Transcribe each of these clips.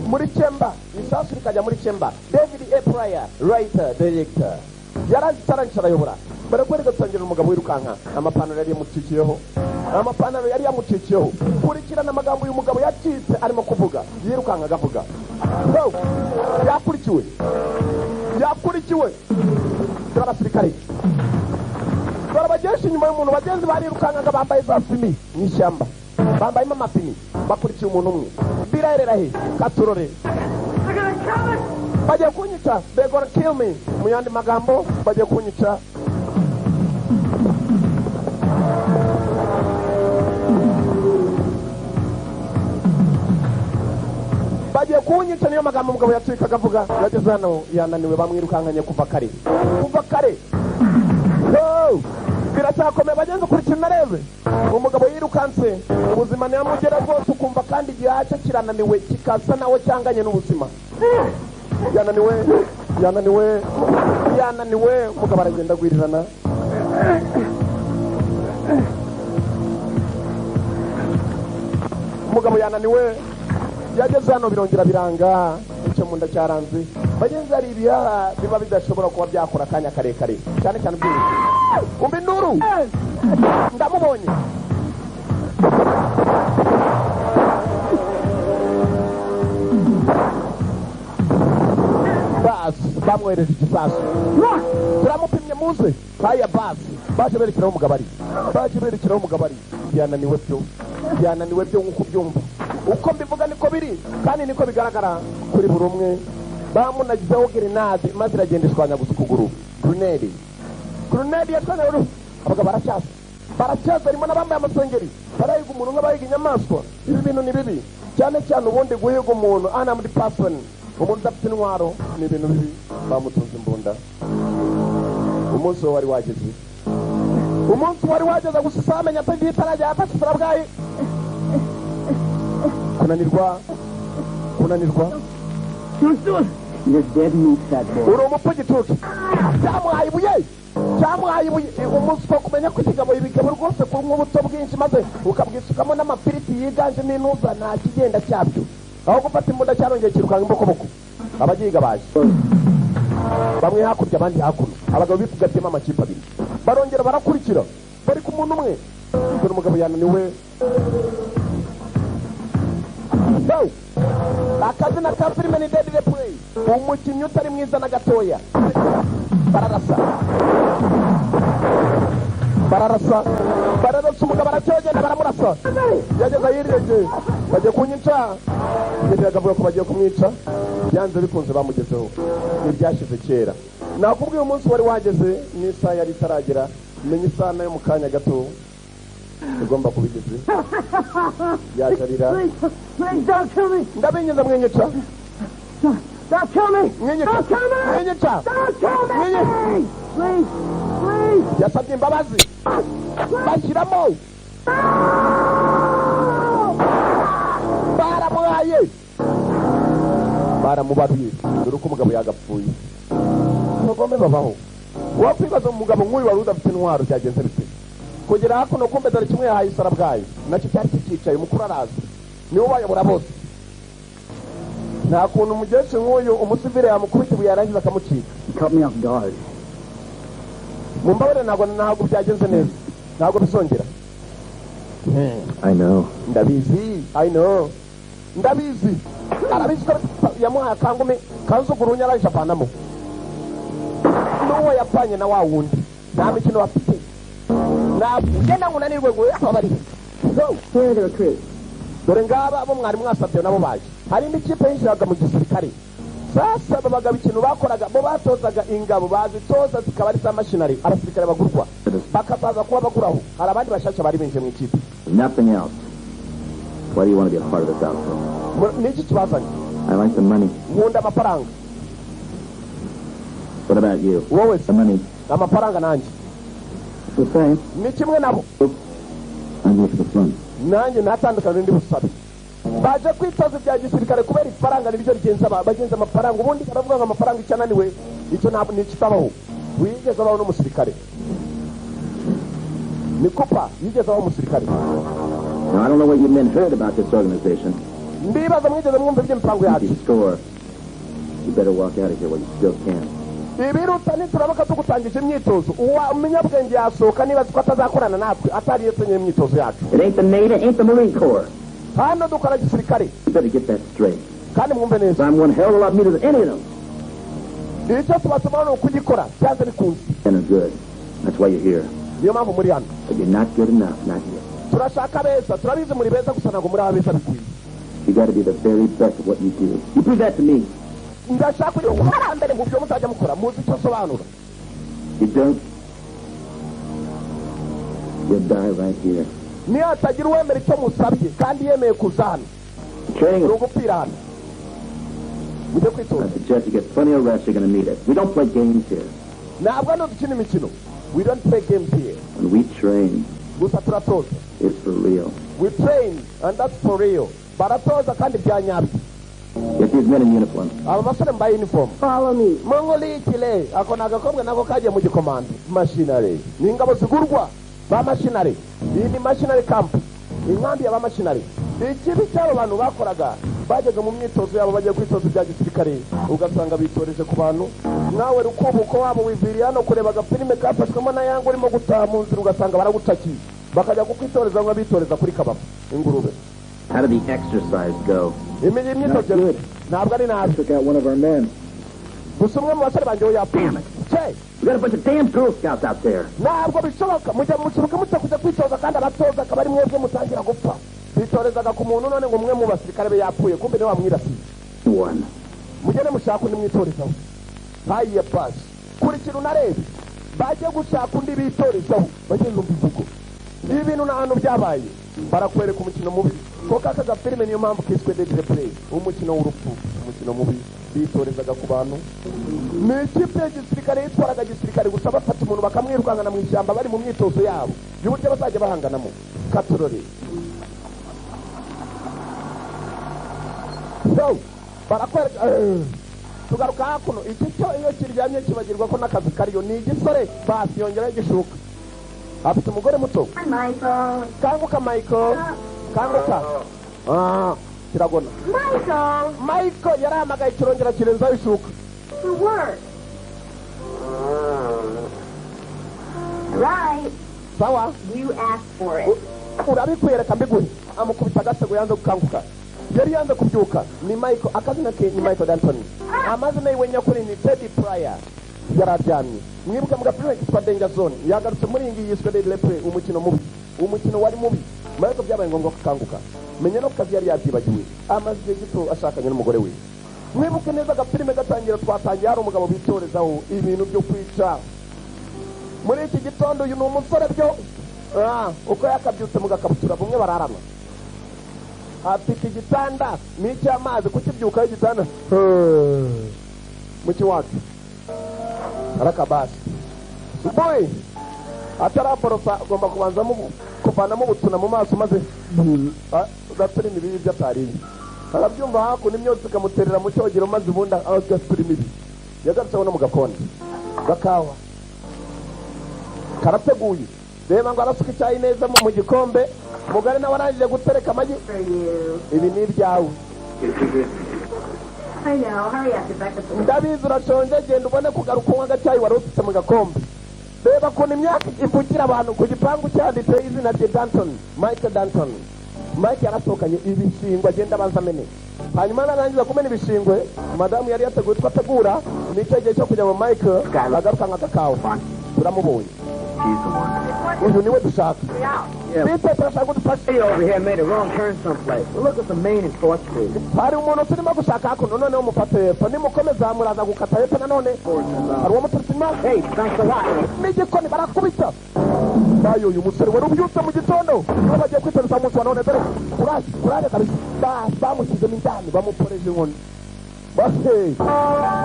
Muri chamber, isasu rikajya muri chamber. David A. Pryor, writer, director, yaranditse, arangije arayobora. Barakwereka dutangira umugabo wirukanka, amapantaro yari yamucikiyeho, amapantaro yari yamucikiyeho. Kurikirana amagambo uyu mugabo yacitse arimo kuvuga, yirukanka agavuga. Go! Yakurikiwe, yakurikiwe. Dore abasirikare, dore abagenzi inyuma y'umuntu. Bagenzi barirukankaga bambaye za fumé mu ishyamba, bambayemo amafumé, bakurikiye umuntu umwe. Biraherera he? Katurore, bagiye kunyica. They gonna kill me. Mu yandi magambo, bagiye kunyica. Bagiye kunyica, niyo magambo umugabo yacikaga avuga. Yageze hano yananiwe, bamwirukankanye kuva kare, kuva kare. Oh! Biracyakomeye bagenzi, ukurikira unarebe umugabo yirukanse. Ubuzima ntiyamugera rwose, ukumva kandi igihaha cye kirananiwe, kikasa nawe cyanganye n'ubuzima. Yananiwe, yananiwe, yananiwe. Umugabo aragenda agwirirana. Umugabo yananiwe, yageze hano birongera biranga, icyo mu nda cyaranze. Bagenzi, hari ibihaha biba bidashobora kuba byakora akanya karekare, cyane cyane ubyibushye. Umva induru, ndamubonye. Basi bamwohereje igisasu, turamupimye, muze. Haya basi, baje berekeraho umugabo ari, baje berekeraho umugabo ari. Yananiwe byo, yananiwe byo. Nk'uko ubyumva, uko mbivuga niko biri kandi niko bigaragara kuri buri umwe. Bamunagizeho grenade maze iragenda ishwanyaguza ukuguru. Grenade, grenade yashwanyaguza. Abagabo baracyaza, baracyaza, harimo n'abambaye amasengeri, barahiga umuntu nk'abahiga inyamaswa. Ibi bintu ni bibi cyane cyane. Ubundi guhiga umuntu, unarmed person, umuntu udafite intwaro, ni ibintu bibi. Bamutunze imbunda. Umunsi we wari wageze, umunsi wari wageze. Gusa usamenya atagiye itarajya yafashe isarabwayi. Kunanirwa, kunanirwa. You're dead meat, fat boy. Uri umupfu gicucu. Cyamuhaye ibuye, cyamuhaye ibuye. Umuswa kumenya ko ikigabo, ibigabo rwose, kunywa ubuto bwinshi maze ukabwisukamo n'amafiriti yiganjemo intuza, nta kigenda cyabyo. Aho gufata imbunda, cyarongeye kirukanka imbokoboko. Abagiga baje, bamwe hakurya, abandi hakuno. Abagabo bifugatiyemo amakipe abiri, barongera barakurikira, bari ku muntu umwe. Dore umugabo yananiwe. Go! Akazina ka filime ni Dead Replay, umukinnyi utari mwiza na gatoya. Bararasa, bararasa, bararasa. Umugabo aracyogenda, baramurasa. Yageze ahirengeye, bagiye kunyica. Ngende akavuga ko bagiye kumwica. Byanze bikunze bamugezeho, ntibyashize kera. Nakubwiye, umunsi wari wageze n'isaha yari itaragera. Menya isaha nayo mu kanya gato igomba kuba igeze. Yajarira. Please, please don't kill me. Ndabinginze, mwinyica. Don't kill me. Mwinyica. Don't kill me. Mwinyica. Don't kill me. Mwinyica. Please, please. Yasabye imbabazi, bashyiramo, baramuhaye, baramubaruye. Dore uko umugabo yagapfuye. Abagome babaho. Wakwibaza, umugabo nk'uyu wari udafite intwaro, byagenze bite kugera hakuno? Kumbe dore kimwe yahaye isarabwayi, nacyo cyari kikicaye. Umukuru araza, niwe ubayobora bose. Nta kuntu umukecuru nk'uyu umusivire yamukubita ibuye, yarangiza akamucika. Caught me off guard. Mumbabarire, ntabwo byagenze neza, ntabwo bizongera. I know. Ndabizi, I know, ndabizi. Arabizi ko yamuhaye akangume kanzugurunya, arangije avanamo n'uwo yapfanye na wa wundi. Nta mikino bafite, ntabwo ugenda ngo unanirwe ngo abari. Go! Here are the recruits. Dore ngaba abo mwari mwasabye nabo baje. Hari indi kipe yinjiraga mu gisirikare. Sasa babaga ikintu bakoraga, bo batozaga ingabo, bazitoza zikaba ari za mercenary, abasirikare bagurwa, bakazaza kuba baguraho. Hari abandi bashasha bari binjiye mu ikipe. Nothing else. Why do you want to be a part of this outfit? Niki kibazanye? I like the money. Nkunda amafaranga. What about you? Wowe se? The money. Amafaranga nanjye. It's the same. Ni kimwe nabo. I'm here for the fun. Nanjye ntatandukanye n'undi busabe. Baje kwitoza ibya gisirikare kubera ifaranga niryo rigenza bagenza amafaranga. Ubundi baravuga ngo amafaranga icyo ananiwe, icyo ntabwo ni ikitabaho. Wigeze abaho n'umusirikare ni kupa yigeze abaho umusirikare. Now, I don't know what you men heard about this organization, Ndibaza mwigeze mwumva iby'imipango yacu. If you score, you better walk out of here while you still can. Ibiruta nituramuka tugutangije imyitozo, uwa umunyabwenge yasohoka niba azi ko atazakorana natwe atariye imyitozo yacu. It ain't the Navy, it ain't the Marine Corps. Hano dukora gisirikare. You better get that straight. Kandi mwumve neza. 'Cause I'm one hell of a lot meaner than any of them. Icyo tubatuma ni ukugikora byanze bikunze. Men are good. That's why you're here. Niyo mpamvu muri hano. But you're not good enough, not yet. Turashaka beza. Turabizi muri beza, gusa ntabwo muri abeza bikwiye. You gotta be the very best at what you do. You prove that to me. Ndashaka kugira ngo mbere mu byo muzajya mukora muzi icyo nsobanura. You don't, you'll die right here. Niyo hatagira uwemera icyo musabye kandi yemeye kuza hano, Training, ni ugupfira hano. Mujye kwitoza. I suggest you get plenty of rest. You're gonna need it. We don't play games here. Ntabwo hano dukina imikino. We don't play games here. When we train, Gusa turatoza. it's for real. We train and that's for real. Baratoza kandi bya nyabyo. Get these men in uniform. Aba basore mbaye uniform. Follow me. Mongolitile ako ni agakobwa nako kagiye mu gikomando. Mercenary ni ingabo zigurwa ba mercenary. Iyi ni mercenary camp, inkambi ya ba mercenary. Ikibi cy'abo bantu bakoraga, bajyaga mu myitozo yabo bagiye kwitoza ibya gisirikare, ugasanga bitoreje ku bantu. Nawe rukubuko wabo wiviriye hano kureba agafilime kafashwemo na yanga, urimo gutaha mu nzira ugasanga baragucakiye, bakajya kukwitoreza ngo bitoreza kuri kababa ingurube. How did the exercise go? Imyitozo ntabwo ari nabi. Took out one of our men. Gusa umwe mu basore banjye we yapfuye. Damn it. Che. We got a bunch of damn Girl Scouts out there. Ntabwo bishoboka. Mujya mushoboka mute kujya kwitoza kandi abatoza akaba ari mwebwe mutangira gupfa? Bitorezaga ku muntu, none ngo umwe mu basirikare be yapfuye, kumbe niwe wamwirasiye. One. Mugende mushaka undi mwitorezaho. Hayiye pasi, kurikira unarebe. Bajye gushaka undi bitorezaho. Bageze umva imvugo, ibi bintu nta hantu byabaye. Barakwereka umukino mubi koko. Aka gafilime niyo mpamvu kiswe Deadly Prey, umukino w'urupfu, umukino mubi. Bitorezaga ku bantu. Ni ikipe ya gisirikare yitwaraga gisirikare, gusa bafata umuntu bakamwirukankana mu ishyamba bari mu myitozo yabo y'uburyo bazajya bahanganamo. Katorore. So barakwereka tugaruka hakuno. Iki cyo iyo kiryamye kibagirwa ko n'akazi kariyo. Ni igisore basi, yongeraho igishuka. Afite umugore muto. Hi, Michael. Kanguka Michael, kanguka. Ah, kiragona. Michael! Michael yarahamagaye, kirongera kirenzaho ishuka. To work. Right. Sawa. You asked for it. Urabikwiye, reka mbiguhe. Amukubita agasego. Yanze gukanguka, yari yanze kubyuka. Ni Michael, akazina ke ni Michael Danton, amazina yiwe nyakuri ni Teddy Pryor. Yari aryamye. Mwibuke mu gapira kitwa Danger Zone. Yagarutse muri iyi ngiyi yiswe Deadly Prey, umukino mubi. Umukino wari mubi. Michael byabaye ngombwa kukanguka, menya no ku kazi yari yabyibagiwe. Amaze igihe gito ashakanye n'umugore we. Mwibuke neza agafilime gatangira, twatangiye hari umugabo bitorezaho ibintu byo kwica. Muri iki gitondo uyu ni umusore byo. Uko yakabyutse mu gakabutura bumwe bararana, afite igitanda n'icy'amazi kukibyukaho igitanda mu kiwacu arakabasi boy ataraborosa, agomba kubanzamo kuvanamo ubutuna mu maso maze ugatura imibi y'ibyo atariye. Arabyumva hakuno imyotsi ikamuterera mu cyogero, maze ubundi agatura imibi. Yagarutseho no mu gakoni, gakawa karateguye. Reba ngo arasuka icyayi neza mu gikombe. Mugari nawe arangije gutereka amagi. For you. Ibi ni ibyawe. I know. Hurry up. Your breakfast will Ndabizi urashonje, genda ubone kugaruka unywa agacyayi wari usutse mu gakombe. Reba ukuntu imyaka ivugira abantu. Ku gipangu cyanditse izina rye, Danton, Michael Danton. Mike yarasohokanye ibishingwe, agenda abanza amene, hanyuma narangiza kumena ibishingwe madamu yari yateguye utwo ategura. Ni cyo gihe cyo kujya mu Michael agaruka nka kakao. Turamubonye. He's the one. Uyu niwe dushaka. Bite, turashaka udufashe. Over here made a wrong turn someplace. Well, look at the Main and 4th Street. Hari umuntu turimo gushaka hakuno. Noneho mufate hepfo, nimukomeza muraza gukata hepfo. Nanone hari uwo muturutse inyuma. Hey, thanks a lot. N'igikoni barakubita bayo. Uyu musore wari ubyutse mu gitondo niwe bagiye kwitoza umunsi wa none. Dore kuraje, kuraje kabisa. Bamushyizemo indani, bamuporeje inkoni. Base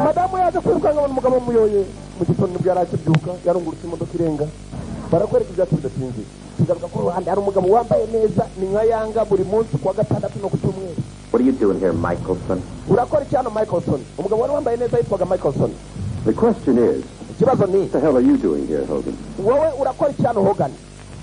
madamu yaje kwirukanka abona umugabo muyoye. Mu gitondo nibwo yari akibyuka, yarungurutse imodoka irenga. Barakwereka ibyacu bidatinze. Tugaruka ku ruhande, hari umugabo wambaye neza, ni nka yanga buri munsi ku wa gatandatu no ku cyumweru. What are you doing here, Michelson? Urakora iki hano, Michaelson? Umugabo wari wambaye neza yitwaga Michaelson. The question is, Ikibazo ni, what the hell are you doing here, Hogan? wowe urakora iki hano, Hogan?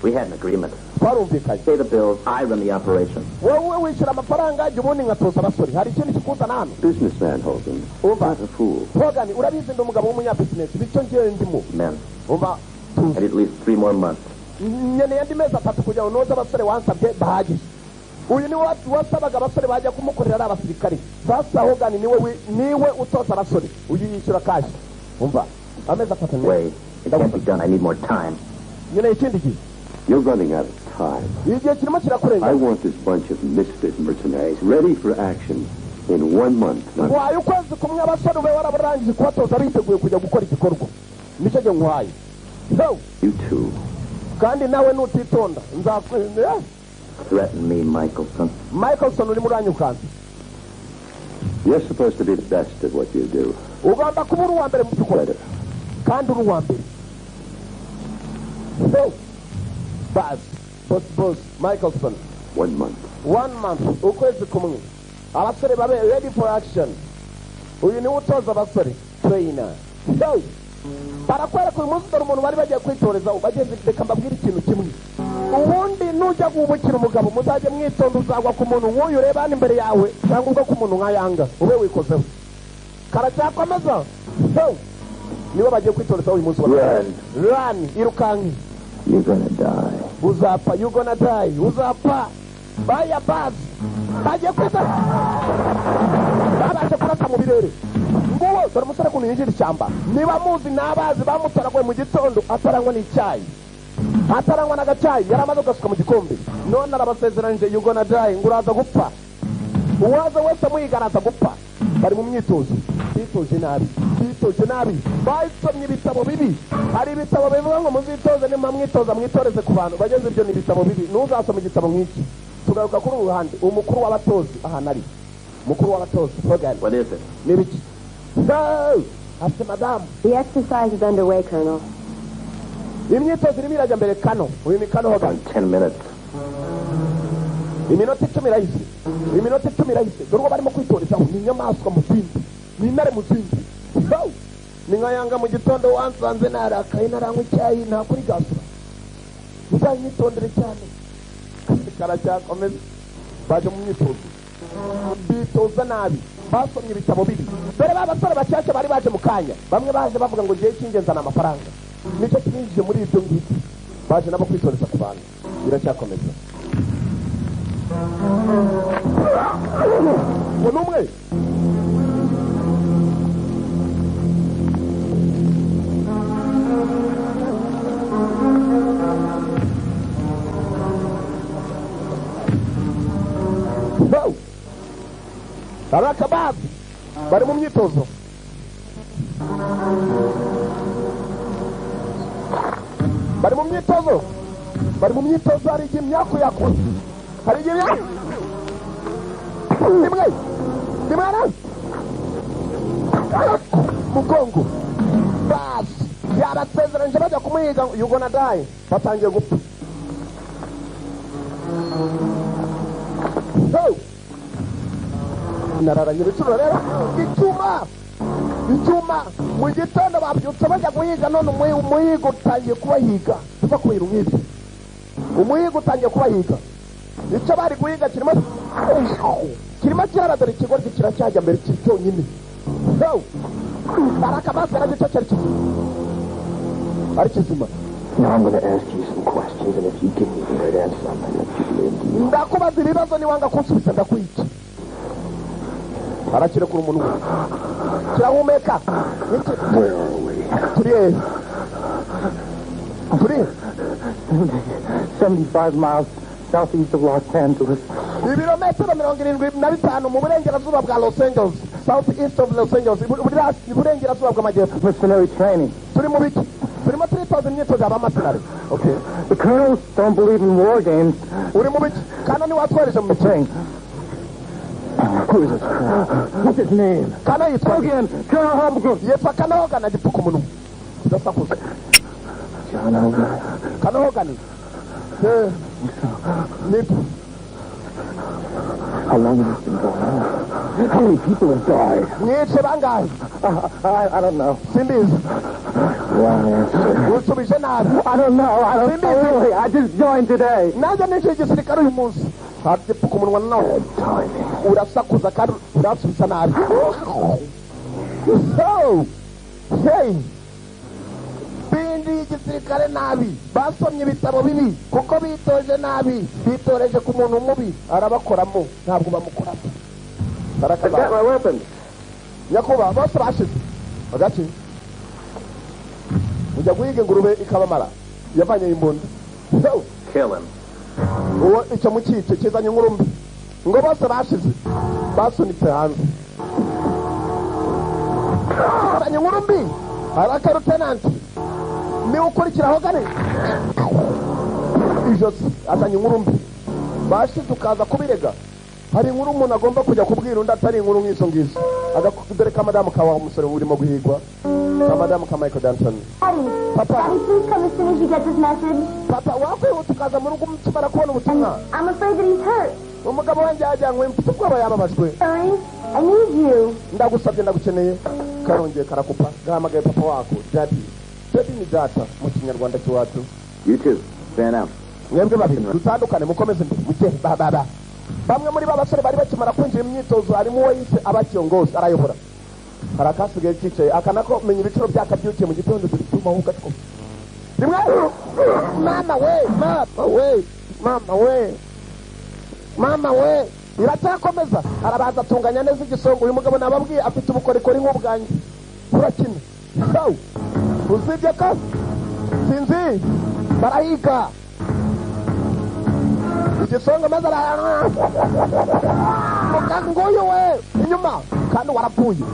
We had an agreement. Twarumvikanye. Pay the bills, I run the operation. Wowe wishyura amafaranga, jya ubundi nkatoza abasore. Hari ikindi kikuzana hano? Businessman, Hogan. Umva. Not a fool. Hogan, urabizi ndi umugabo w'umunyabizinesi, bityo ngewe ndimo. Men, Umva, tuzi. I need at least 3 more months. Nkeneye andi mezi 3 kugira ngo noze abasore wansabye bahagije. Uyu niwe wasabaga abasore bajya kumukorera ari abasirikare. Sasa Hogan niwe niwe utoza abasore. Uyu yishyura cash. Umva, amezi 3 ni Wait, it can't be done. I need more time. Nkeneye ikindi gihe. You're running out of time. Igihe kirimo kirakurenga. I want this bunch of misfit mercenaries ready for action in one month. Not Nguhaye ukwezi kumwe, abasore ube warabarangije kubatoza, biteguye kujya gukora igikorwa. Nicyo gihe nguhaye. So, you too. kandi nawe nutitonda nzakwe. Threaten me, Michelson. Michaelson, urimo uranyukanza. You're supposed to be the best at what you do. Ugomba kuba uri uwa mbere mu byo ukora. Better. Kandi uri uwa mbere. So bas boss, boss Michaelson. One month. One month, ukwezi kumwe, abasore babe ready for action. Uyu niwe utoza abasore, trainer. So barakwereka uyu munsi, dore umuntu bari bagiye kwitorezaho. Bageze, reka mbabwire ikintu kimwe. Ubundi nujya guhubukira umugabo, muzajye mwitonda, uzagwa ku muntu nk'uyu ureba hano imbere yawe, cyangwa ugwa ku muntu nka Yanga ube wikozeho. Karacyakomeza. So nibo bagiye kwitorezaho uyu munsi wa Run. Run, irukanke. You're gonna die. Uzapfa. You gonna die, uzapfa. Baya bazi bagiye kwita, babashe kurasa mu birere. Nguwo, dore umusore ukuntu yinjira ishyamba. Niba muzi n'abazi bamutoraguye mu gitondo, atarangwa n'icyayi, atarangwa n'agacyayi, yari amaze kugasuka mu gikombe. None arabasezeranyije, you gonna die, ngo uraza gupfa. Uwaza wese amuhiga araza gupfa. Bari mu myitozo, bitoje nabi, bitoje nabi, basomye ibitabo bibi. Hari ibitabo bivuga ngo muzitoze, nimba mwitoza mwitoreze ku bantu bageze. Ibyo ni ibitabo bibi, ntuzasome igitabo nk'iki. Tugaruka kuri uru ruhande, umukuru w'abatozi ahantu ari, umukuru w'abatozi Hogan. What is it? N'ibiki? No! Afite madamu. The exercise is underway, Colonel. Imyitozo irimo irajya mbere. Kano uyu ni kano Hogan. In 10 minutes. Iminota 10 irahise, iminota 10 irahise. Dore uwo barimo kwitorezaho ni inyamaswa mu zindi, ni intare mu zindi. Yo! Ni nka Yanga mu gitondo wansanze narakaye, naranywa icyayi nta kuri gasura. Uzanyitondere cyane. Karacyakomeza. Baje mu myitozo, bitoza nabi, basomye ibitabo bibi. Dore ba basore bashyashya bari baje mu kanya, bamwe baje bavuga ngo ngiye icy'ingenzi ni amafaranga, nicyo kibinjije muri ibyo ngibyo. Baje nabo kwitoreza ku bantu. Biracyakomeza. Ngo ni umwe. Wow! Arakabazi bari mu myitozo, bari mu myitozo, bari mu myitozo. Hari igihe imyaku yakura, hari igihe imyaku rimwe rimwe na mugongo. Basi yabasezeranyije bajya kumuhiga, you gonna die. Batangiye gupfa. Hey! Nararanye ibicuro rero, icyuma, icyuma. Mu gitondo babyutse bajya guhiga, none umuhigo utangiye kubahiga. Tuva ku bintu nk'ibyo, umuhigo utangiye kubahiga. Icyo bari guhiga kirimo kirara. Dore ikigoryi kiracyajya mbere kiri cyonyine. Hey! Barakabasi nacyo cyari kizima, ari kizima. Now I'm going to ask you some questions, and if you give me the right answer, I'm going to let you live. Ndakubaza ibibazo, niwanga kunsubiza ndakwica. Arakirekura umunwa, kirahumeka. Where are we? Turi hehe? Turi he? 75 miles southeast of Los Angeles. Ibirometero 75 mu burengerazuba bwa Los Angeles, south east of Los Angeles, iburengerazuba bw'amajyepfo. Mercenary training. Turi mu biki? Turimo turitoza imyitozo y'abamasinari. Okay. The colonels don't believe in war games. Uri mu biki? Kana niwatwohereje mu mikino. Training. Who is this colonel? What's his name? Kana yitwa Hogan! Colonel Hogan! Yitwa Kana Hogan. Agipfuka umunwa, kidasakuza. John Hogan. Kana Hogan. Eh, nibyo. How long has this been going on? How many people have died? Mwice bangahe? I don't know. Simbizi. Wrong answer. Usubije nabi. I don't know. I don't Simbizi. Really, I just joined today. Nanjye ninjiye igisirikare uyu munsi. Hagipfuka umunwa nawe. Bad timing. Urasakuza kandi urasubiza nabi. So hey, binjiye igisirikare nabi, basomye ibitabo bibi kuko bitoje nabi, bitoreje ku muntu mubi, arabakoramo ntabwo bamukoramo. I've got Barakabaye. my weapons. Nyakubahwa, bose bashize agace ujya guhiga ingurube ikabamara yavanye imbunda. So, Kill him. Uwo icyo mukice kizanye inkuru mbi ngo bose bashize basunitse hanze, kizanye inkuru mbi. Haraka lieutenant niwe ukurikiraho gane ijosi, azanye inkuru mbi bashize ukaza kubirega. Hari inkuru umuntu agomba kujya kubwira undi atari inkuru nk'izo ngizo. Dore ka madamu kawa umusore urimo guhigwa, ka madamu ka Michael Danton. Daddy, Papa. Daddy, please come as soon as you get this message. Papa, wakwihuta ukaza mu rugo ukimara kubona ubutumwa. I'm afraid that he's hurt. Umugabo wanjye yajyanywe, mfite ubwoba yababajwe. Sorry, I need you. Ndagusabye, ndagukeneye. Karongeye karakupa, gahamagaye papa wako. Daddy, daddy ni data mu Kinyarwanda cy'iwacu. You two, fan out. Mwebwe babiri dutandukane, mukomeze imbere muke ba ba ba. Bamwe muri ba basore bari bakimara kwinjira mu myitozo, harimo uwo yise abakiyongozi arayobora. Hari akasigaye kicaye aka nako menya ibiciro byakabyukiye mu gitondo, turi tumaho gatwo rimwe. Mama we, mama we, mama we, mama we, iracyakomeza. Arabanza atunganya neza igisongo. Uyu mugabo nababwiye afite ubukorikori nk'ubwanjye, turakina. So, usibye ko sinzi barahiga igisongo maze ara nguyu we inyuma kandi warapfuye.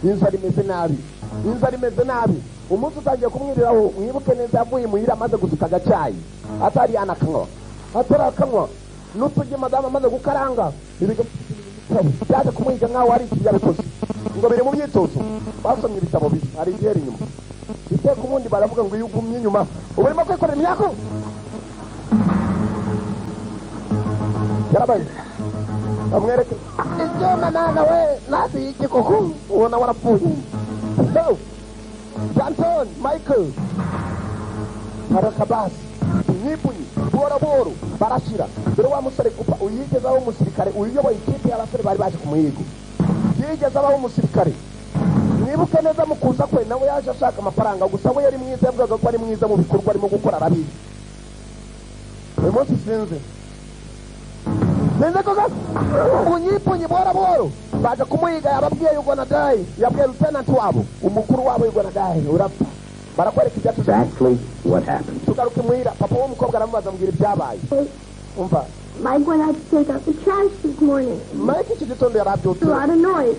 Inzara imeze nabi, inzara imeze nabi, umunsi utangiye kumwiriraho. Mwibuke neza yavuye imuhira amaze gusuka agacyayi, atari yanakanywa, atarakanywa n'utugi madamu amaze gukaranga ibigo byaje kumwiga nkaho hari iki yabikoze ngo biri mu myitozo, basomye ibitabo bibi. Hari igihera inyuma iteka ubundi baravuga ngo iyo ugumye inyuma uba urimo kwikorera imyako yarabaye. Bamwereke icyuma nana we nasi y'igikoko ubona warapfuye. So, Danton Michael Harakabasi nyipunyi buhoro buhoro barashira. Dore wa musore kupa uyigeze aho umusirikare uyoboye ikipe y'abasore bari baje ku muhigo yigeze abaho umusirikare. Mwibuke neza mu kuza kwe nawe yaje ashaka amafaranga gusa. We yari mwiza, yavugaga ko ari mwiza mu bikorwa arimo gukora, arabizi. Uyu munsi sinzi, sinzi koko. Unyipunyi buhoro buhoro baje kumuhiga. Yababwiye you gonna die, yabwiye lieutenant wabo, umukuru wabo, you gonna die, urapfa. Barakwereka ibyacu. Exactly what happened. Tugaruke muhira, papa w'umukobwa aramubaza, ambwira ibyabaye, umva. Mike went out to take out the trash this morning. Mike iki gitondo yarabyutse. A lot of noise.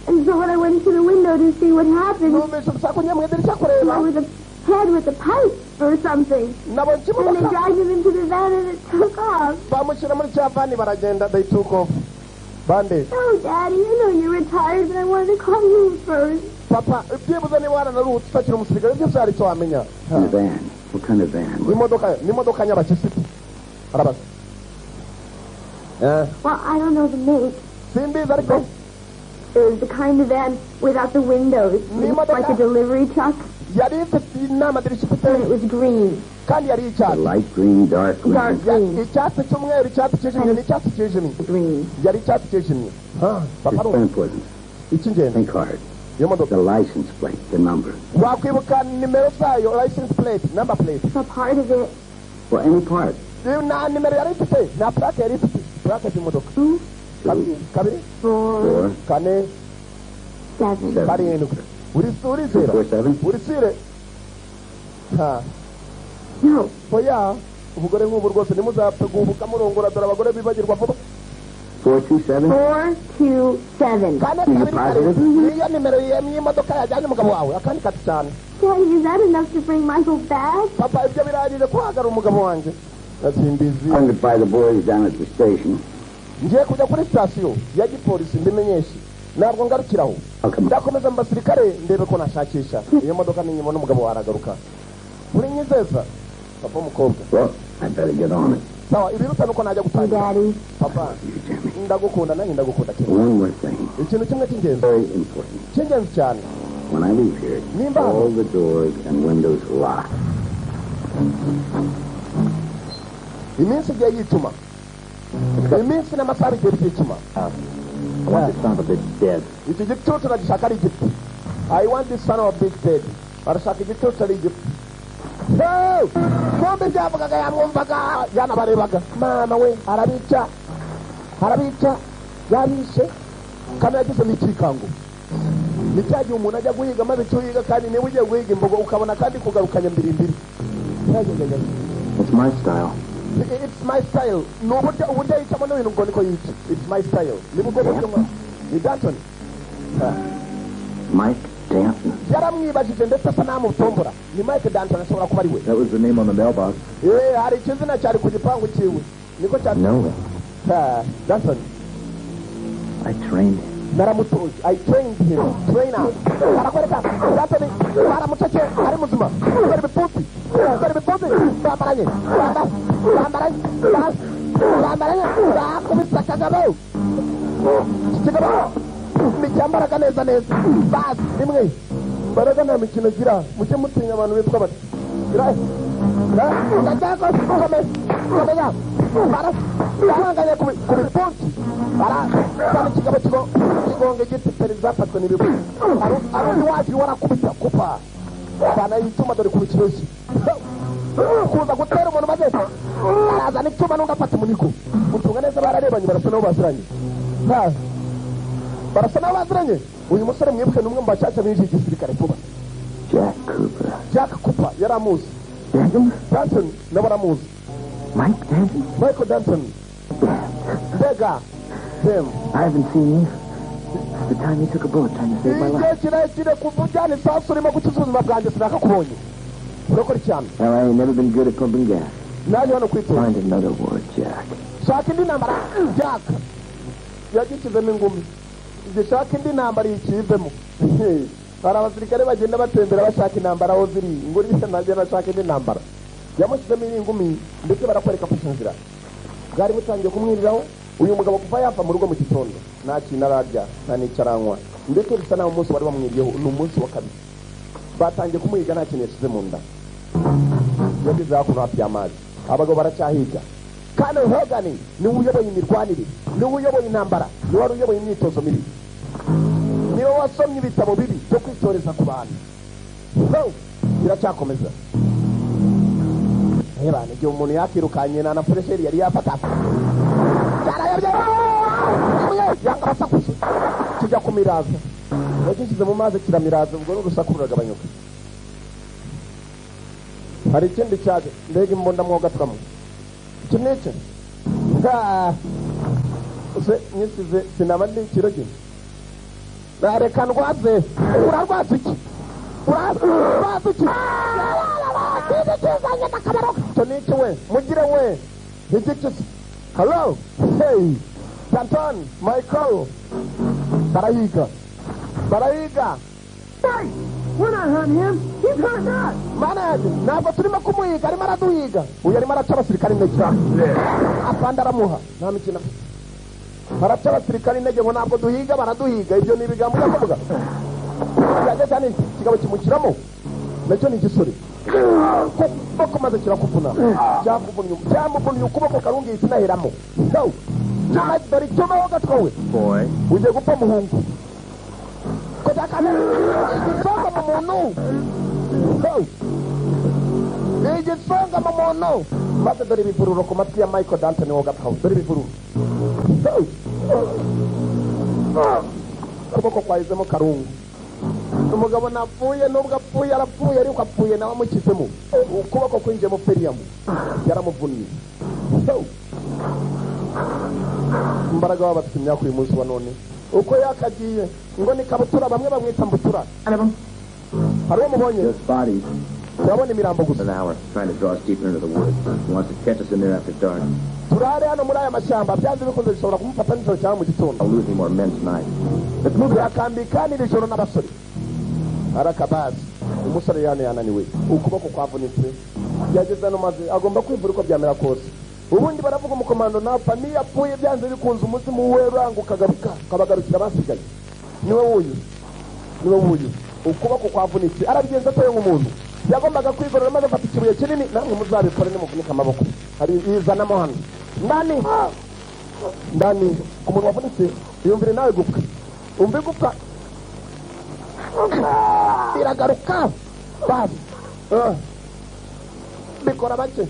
And so when I went to the window to see what happened, Numvise urusaku, njya mu idirishya kureba. there was a head with a pipe or something. Nabonye And they ikimodoka. dragged him into the van and it took off. Bamushyira muri cya van baragenda, they took off bande. Oh, Daddy, I know you're retired, but I wanted to call you first. Papa, byibuze niba waranaruhutse utakiri umusirikare, byose hari icyo wamenya. In a van. What kind of van? Imodoka ni imodoka nyabakisiti, arabaza. Eh, Well, I don't know the make. Simbizi ariko. It was the kind of van without the windows. Like a delivery truck. Yari ifite n'amadirishya ifite. And it was green. Kandi yari icyatsi. Light green, dark green. Dark green. Icyatsi cy'umweru, icyatsi cyijimye, ni icyatsi cyijimye. Green. Yari icyatsi cyijimye. Ha, papa It's arumva. important. Icy'ingenzi Think hard. Iyo modoka. The license plate, the number. Wakwibuka nimero zayo, license plate, number plate? A part of it. Well, any part. Nta nimero yari ifite, nta plaque yari ifite, plaque y'imodoka. Two, Kabiri, kabiri, four, Four, kane, seven. seven. karindwi. Urizera? 4, 7. Urisire ha. No. Oya, ubugore nk'ubu rwose ntimuzapfe guhubuka murongora, dore abagore bibagirwa vuba. 4, 2, 7. 4, 2, 7. Kane You're kabiri positive? karindwi, niyo nimero y'imodoka yajyanye umugabo wawe. Akandi kati cyane. Daddy, is that enough to bring Michael back? Papa, ibyo birangije kuhagara umugabo wanjye? Simbizi. I'm going to buy the boys down at the station. Ngiye kujya kuri sitasiyo ya gipolisi mbimenyeshe. Ntabwo ngarukiraho. I'll come. Ndakomeza mu basirikare ndebe ko nashakisha iyo modoka, ninyibona umugabo waragaruka. Uri nyizeza papa w'umukobwa? Well, I better get on it. Sawa, ibiruta nuko najya gutangira. Daddy. Papa, ndagukunda, nanjye ndagukunda cyane. One more thing. Ikintu kimwe cy'ingenzi. Very important. Cy'ingenzi cyane. When I leave here, Nimba all the doors and windows locked. Iminsi igiye yicuma, iminsi n'amasaha bigiye byicuma. I want this son of a bitch dead. Iki gicucu nagishaka ari igiti. I want this son of a bitch dead. Barashaka igicucu ari igiti. Hey! Kumbe ibyavugaga yamwumvaga, yanabarebaga. Mama we, arabica, arabica, yabishe. Kandi yagize n'ikikango. Ni cya gihe umuntu ajya guhiga, maze icyo uhiga kandi niba ugiye guhiga imbogo, ukabona kandi kugarukanya mbiri mbiri. It's my style. It's my style. Ni uburyo yicamo n'ibintu, ngo niko yica. It's my style, ni bwo buryo ni Danton. Mike Danton. Yaramwibajije ndetse asa n'amutombora. Ni Mike Danton, ashobora kuba ari we. That was the name on the mailbox. Eh, hari ikizina cyari ku gipangu cyiwe, niko cyari. No way. Ha, Danton. I trained him. Naramutoje. I trained him, trainer. Barakwereka Danton baramucece ari muzima. Dore ibipfunsi, dore ibipfunsi bambaranye, bambaranye, bambaranye, bakubise akagabo. Iki kigabo nticyambaraga neza neza. Basi rimwe mbaraga, nta mikino gira. Mujye mutinya abantu bitwa bati ndashaka komeza. Barahanganye ku bipfunsi, barazana ikigabo kigo kigonga igiti, perezida afatwe n'ibibu. Hari undi waje warakubita kupa bana icyuma. Dore ku kibazo kuza gutera umuntu, maze arazana icyuma n'undi afata umuniko gucunga neza. Bararebanye, barasa nabo baziranye. Barasa nabo baziranye. Uyu musore mwibuke ni umwe mu bashyashya binjiye igisirikare vuba. Jack Cooper. Jack Cooper yari amuzi. Danton? Danton nawe aramuzi. Mike Danton? Michael Danton. Mbega dem. I haven't seen you since the time you took a bullet trying to save my Igihe life. kirekire kuva ujyana isasu urimo gukiza ubuzima bwanjye, sinakakubonye. Urakora cyane. Well, I ain't never been good at pumping gas. Naje hano kwitura. Find another war, Jack. Shaka indi ntambara, Jack. Yagishyizemo ingumi. Gishaka indi ntambara yikivemo. Hari abasirikare bagenda batembera bashaka intambara aho ziri, ngo uriya nagenda ashaka indi ntambara. Yamushyizemo iyi ngumi, ndetse barakwereka afashe inzira. Bwari butangiye kumwiriraho. Uyu mugabo kuva yava mu rugo mu gitondo nta kintu ararya, nta n'icyo aranywa, ndetse bisa naho umunsi wari wamwiriyeho ni umunsi wa kabiri. Batangiye kumuhiga, nta kintu yashyize mu nda. Yageze hakuno hafi y'amazi, abagabo baracyahiga. Kandi Hogan niwe uyoboye imirwanire, niwe uyoboye intambara, niwe wari uyoboye imyitozo mibi, niwe wasomye ibitabo bibi byo kwitoreza ku bantu. So biracyakomeza. Reba, igihe umuntu yakirukanye na furesheri yari yafata, cyarayobye yanga abasakuza, kijya kumiraza. Yagishyize mu mazi kiramiraza, ubwo n'urusaku ruragabanyuka. Hari ikindi cyaje. Mbega imbunda mwogatwamo! Iki ni iki? Se nyisize sinaba ndi ikiroge. Reka ndwaze. Urarwaza iki? Urarwaza iki? Ikindi kizanye n'akabaro. Icyo ni iki we? Mugire we, igiki se? Hello, hey, Danton Michael. Barahiga, barahiga. We're not hunting him. He's hunting us. Mana yanjye, ntabwo turimo kumuhiga, arimo araduhiga. Uyu arimo araca abasirikare intege. Afande aramuha, nta mikino afite. Baraca abasirikare intege ngo ntabwo duhiga, baraduhiga. Ibyo ni ibigambo ujya kuvuga. Yageze hano, ikigabo kimushyiramo, nacyo ni igisore kuboko, maze kirakuvuna. Cyakuvunnye, cyamuvunnye ukuboko. Karungi ihita inaheramo. Yo! Cyuma, dore icyuma ho gatwawe. Boy. Ugiye gupfa, muhungu. Kujya igisonga mu muntu. Yo! Igisonga mu muntu, maze dore ibivururo ku matwi ya Michael Danton wo gatwawe. Dore ibivururo. Yo! Ukuboko kwahizemo karungu. Umugabo napfuye, nubwo apfuye arapfuye, ariko apfuye nawe amushyizemo ukuboko kwinjiyemo feriyamu, yaramuvunnye. Yo! Imbaraga baba bafite imyaka uyu munsi wa none uko yakagiye ngo ni kabutura, bamwe bamwita mbutura. Hari uwo mubonye? Just bodies. Turabona imirambo gusa. An hour trying to draw us deeper into the woods. He wants to catch us in there after dark. Turare hano muri aya mashyamba, byanze bikunze bishobora kumufata nijoro cyangwa mu gitondo. I'll lose any more men tonight. Let's move it. Turakambika n'iri joro n'abasore. Arakabazi umusore yana yananiwe, ukuboko kwavunitse. Yageze hano maze agomba kwivura uko byamera kose. Ubundi baravuga umukomando napfa, niyo apfuye byanze bikunze umuzimu we uranga ukagaruka ukabagarukira abasigaye. Niwe wuyu, niwe wuyu. Ukuboko kwavunitse arabigenza atoye nk'umuntu. Yagombaga kwigorora maze afata ikibuye kinini. Namwe muzabikore nimuvunika amaboko. Hari izanamo hano ndani ndani ku muntu wavunitse, yumvire nawe gupfa, umva igupfa biragaruka basi. Bikora bake,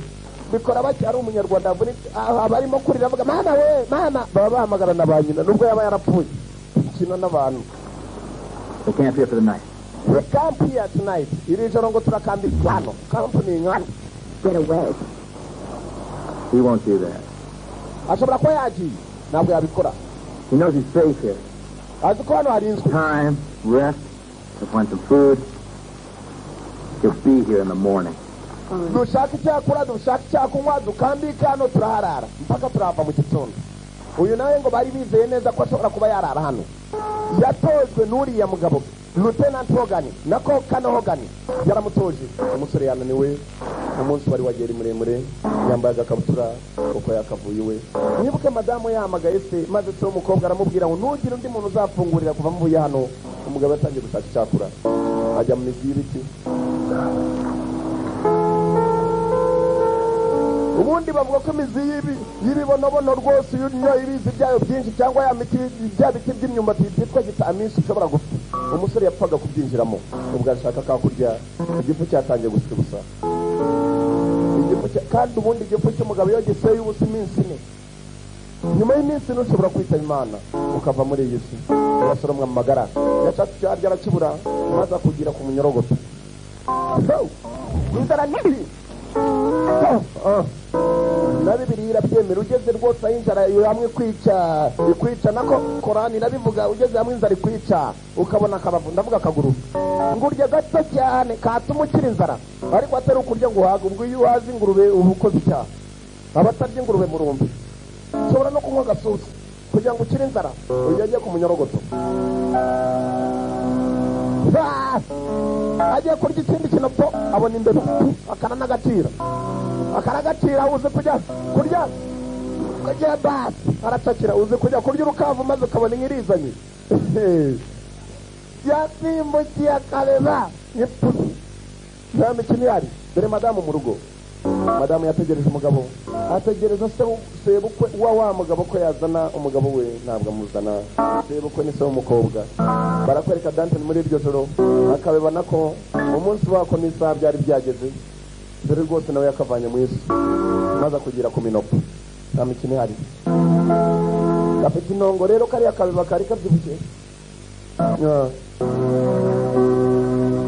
bikora bake. Ari umunyarwanda yavunitse abarimo kurira avuga mama we mama, baba bahamagara na ba nyina nubwo yaba yarapfuye. Kino n'abantu. We camp here for the night. We camp here tonight. Iri joro ngo turakambika hano. Camp ni inka. Get away. He won't do that. Ashobora kuba yagiye, ntabwo yabikora. He knows he's safe here. Azi ko hano harinzwe. Time, rest, he'll find some food. He'll be here in the morning. Dushaka icyakura, dushaka icyakunywa, dukambike hano, turaharara mpaka turava mu gitondo. Uyu nawe ngo bari bizeye neza ko ashobora kuba yarara hano. Yatojwe n'uriya mugabo Lieutenant Hogan, nako Kano Hogan yaramutoje. Umusore yananiwe, umunsi wari wagera muremure, yambaye agakabutura kuko yakavuye iwe. Mwibuke madamu yahamagaye se, maze se w'umukobwa aramubwira ngo ntugire undi muntu uzafungurira kuva mvuye hano. Umugabo yatangiye gushaka icyakura, ajya mu mizi y'ibiti. Ubundi bavuga ko imizi y'ibibonobono rwose iyo unyoye ibizi byayo byinshi cyangwa ya miti bya biti by'imyumbati byitwa gitaminsi ushobora gupfa. Umusore yapfaga kubyinjiramo ubwo ashaka kakurya, igifu cyatangiye gusa ubusa. Kandi ubundi igifu cy'umugabo iyo giseye ubusa iminsi ine, nyuma y'iminsi ine ushobora kwitaba Imana ukava muri iyi si. Urasoromwa mu magara, yashatse icyo arya arakibura, maze akugira ku munyorogoto. Inzara nini na Bibiliya irabyemera. Ugeze rwose aho inzara hamwe ikwica, ikwica nako Korani irabivuga. Ugeze hamwe inzara ikwica ukabona akabavu, ndavuga akaguru, ngo urye gato cyane katuma ukira inzara, ariko atari ukurya ngo uhaga. Ubwo iyo uhaze ingurube uba ukoze icyaha. Abatarya ingurube murumbi, ushobora no kunywa agasusu kugira ngo ukire inzara. Uyu agiye ku munyorogoto, agiye kurya ikindi kintu, abona imbeba, akaranagacira, akaragacira. Uzi kujya kurya kujya basi aracakira. Uzi kujya kurya urukavu maze ukabona inkirizanye. Yasimbukiye akabeba nk'ipusi. Nta mikino ihari. Dore madamu mu rugo. Madamu yategereje umugabo, ategereza sebukwe wa mugabo ko yazana umugabo we, ntabwo amuzana. Sebukwe ni se w'umukobwa. Barakwereka Danton muri iryo joro, akabibona ko umunsi wako n'isaha byari byageze. Dore rwose nawe yakavanye mu isi maze kugira ku minopo. Nta mikino ihari. Gafite intongo rero, kariya kabeba kari kabyibushye.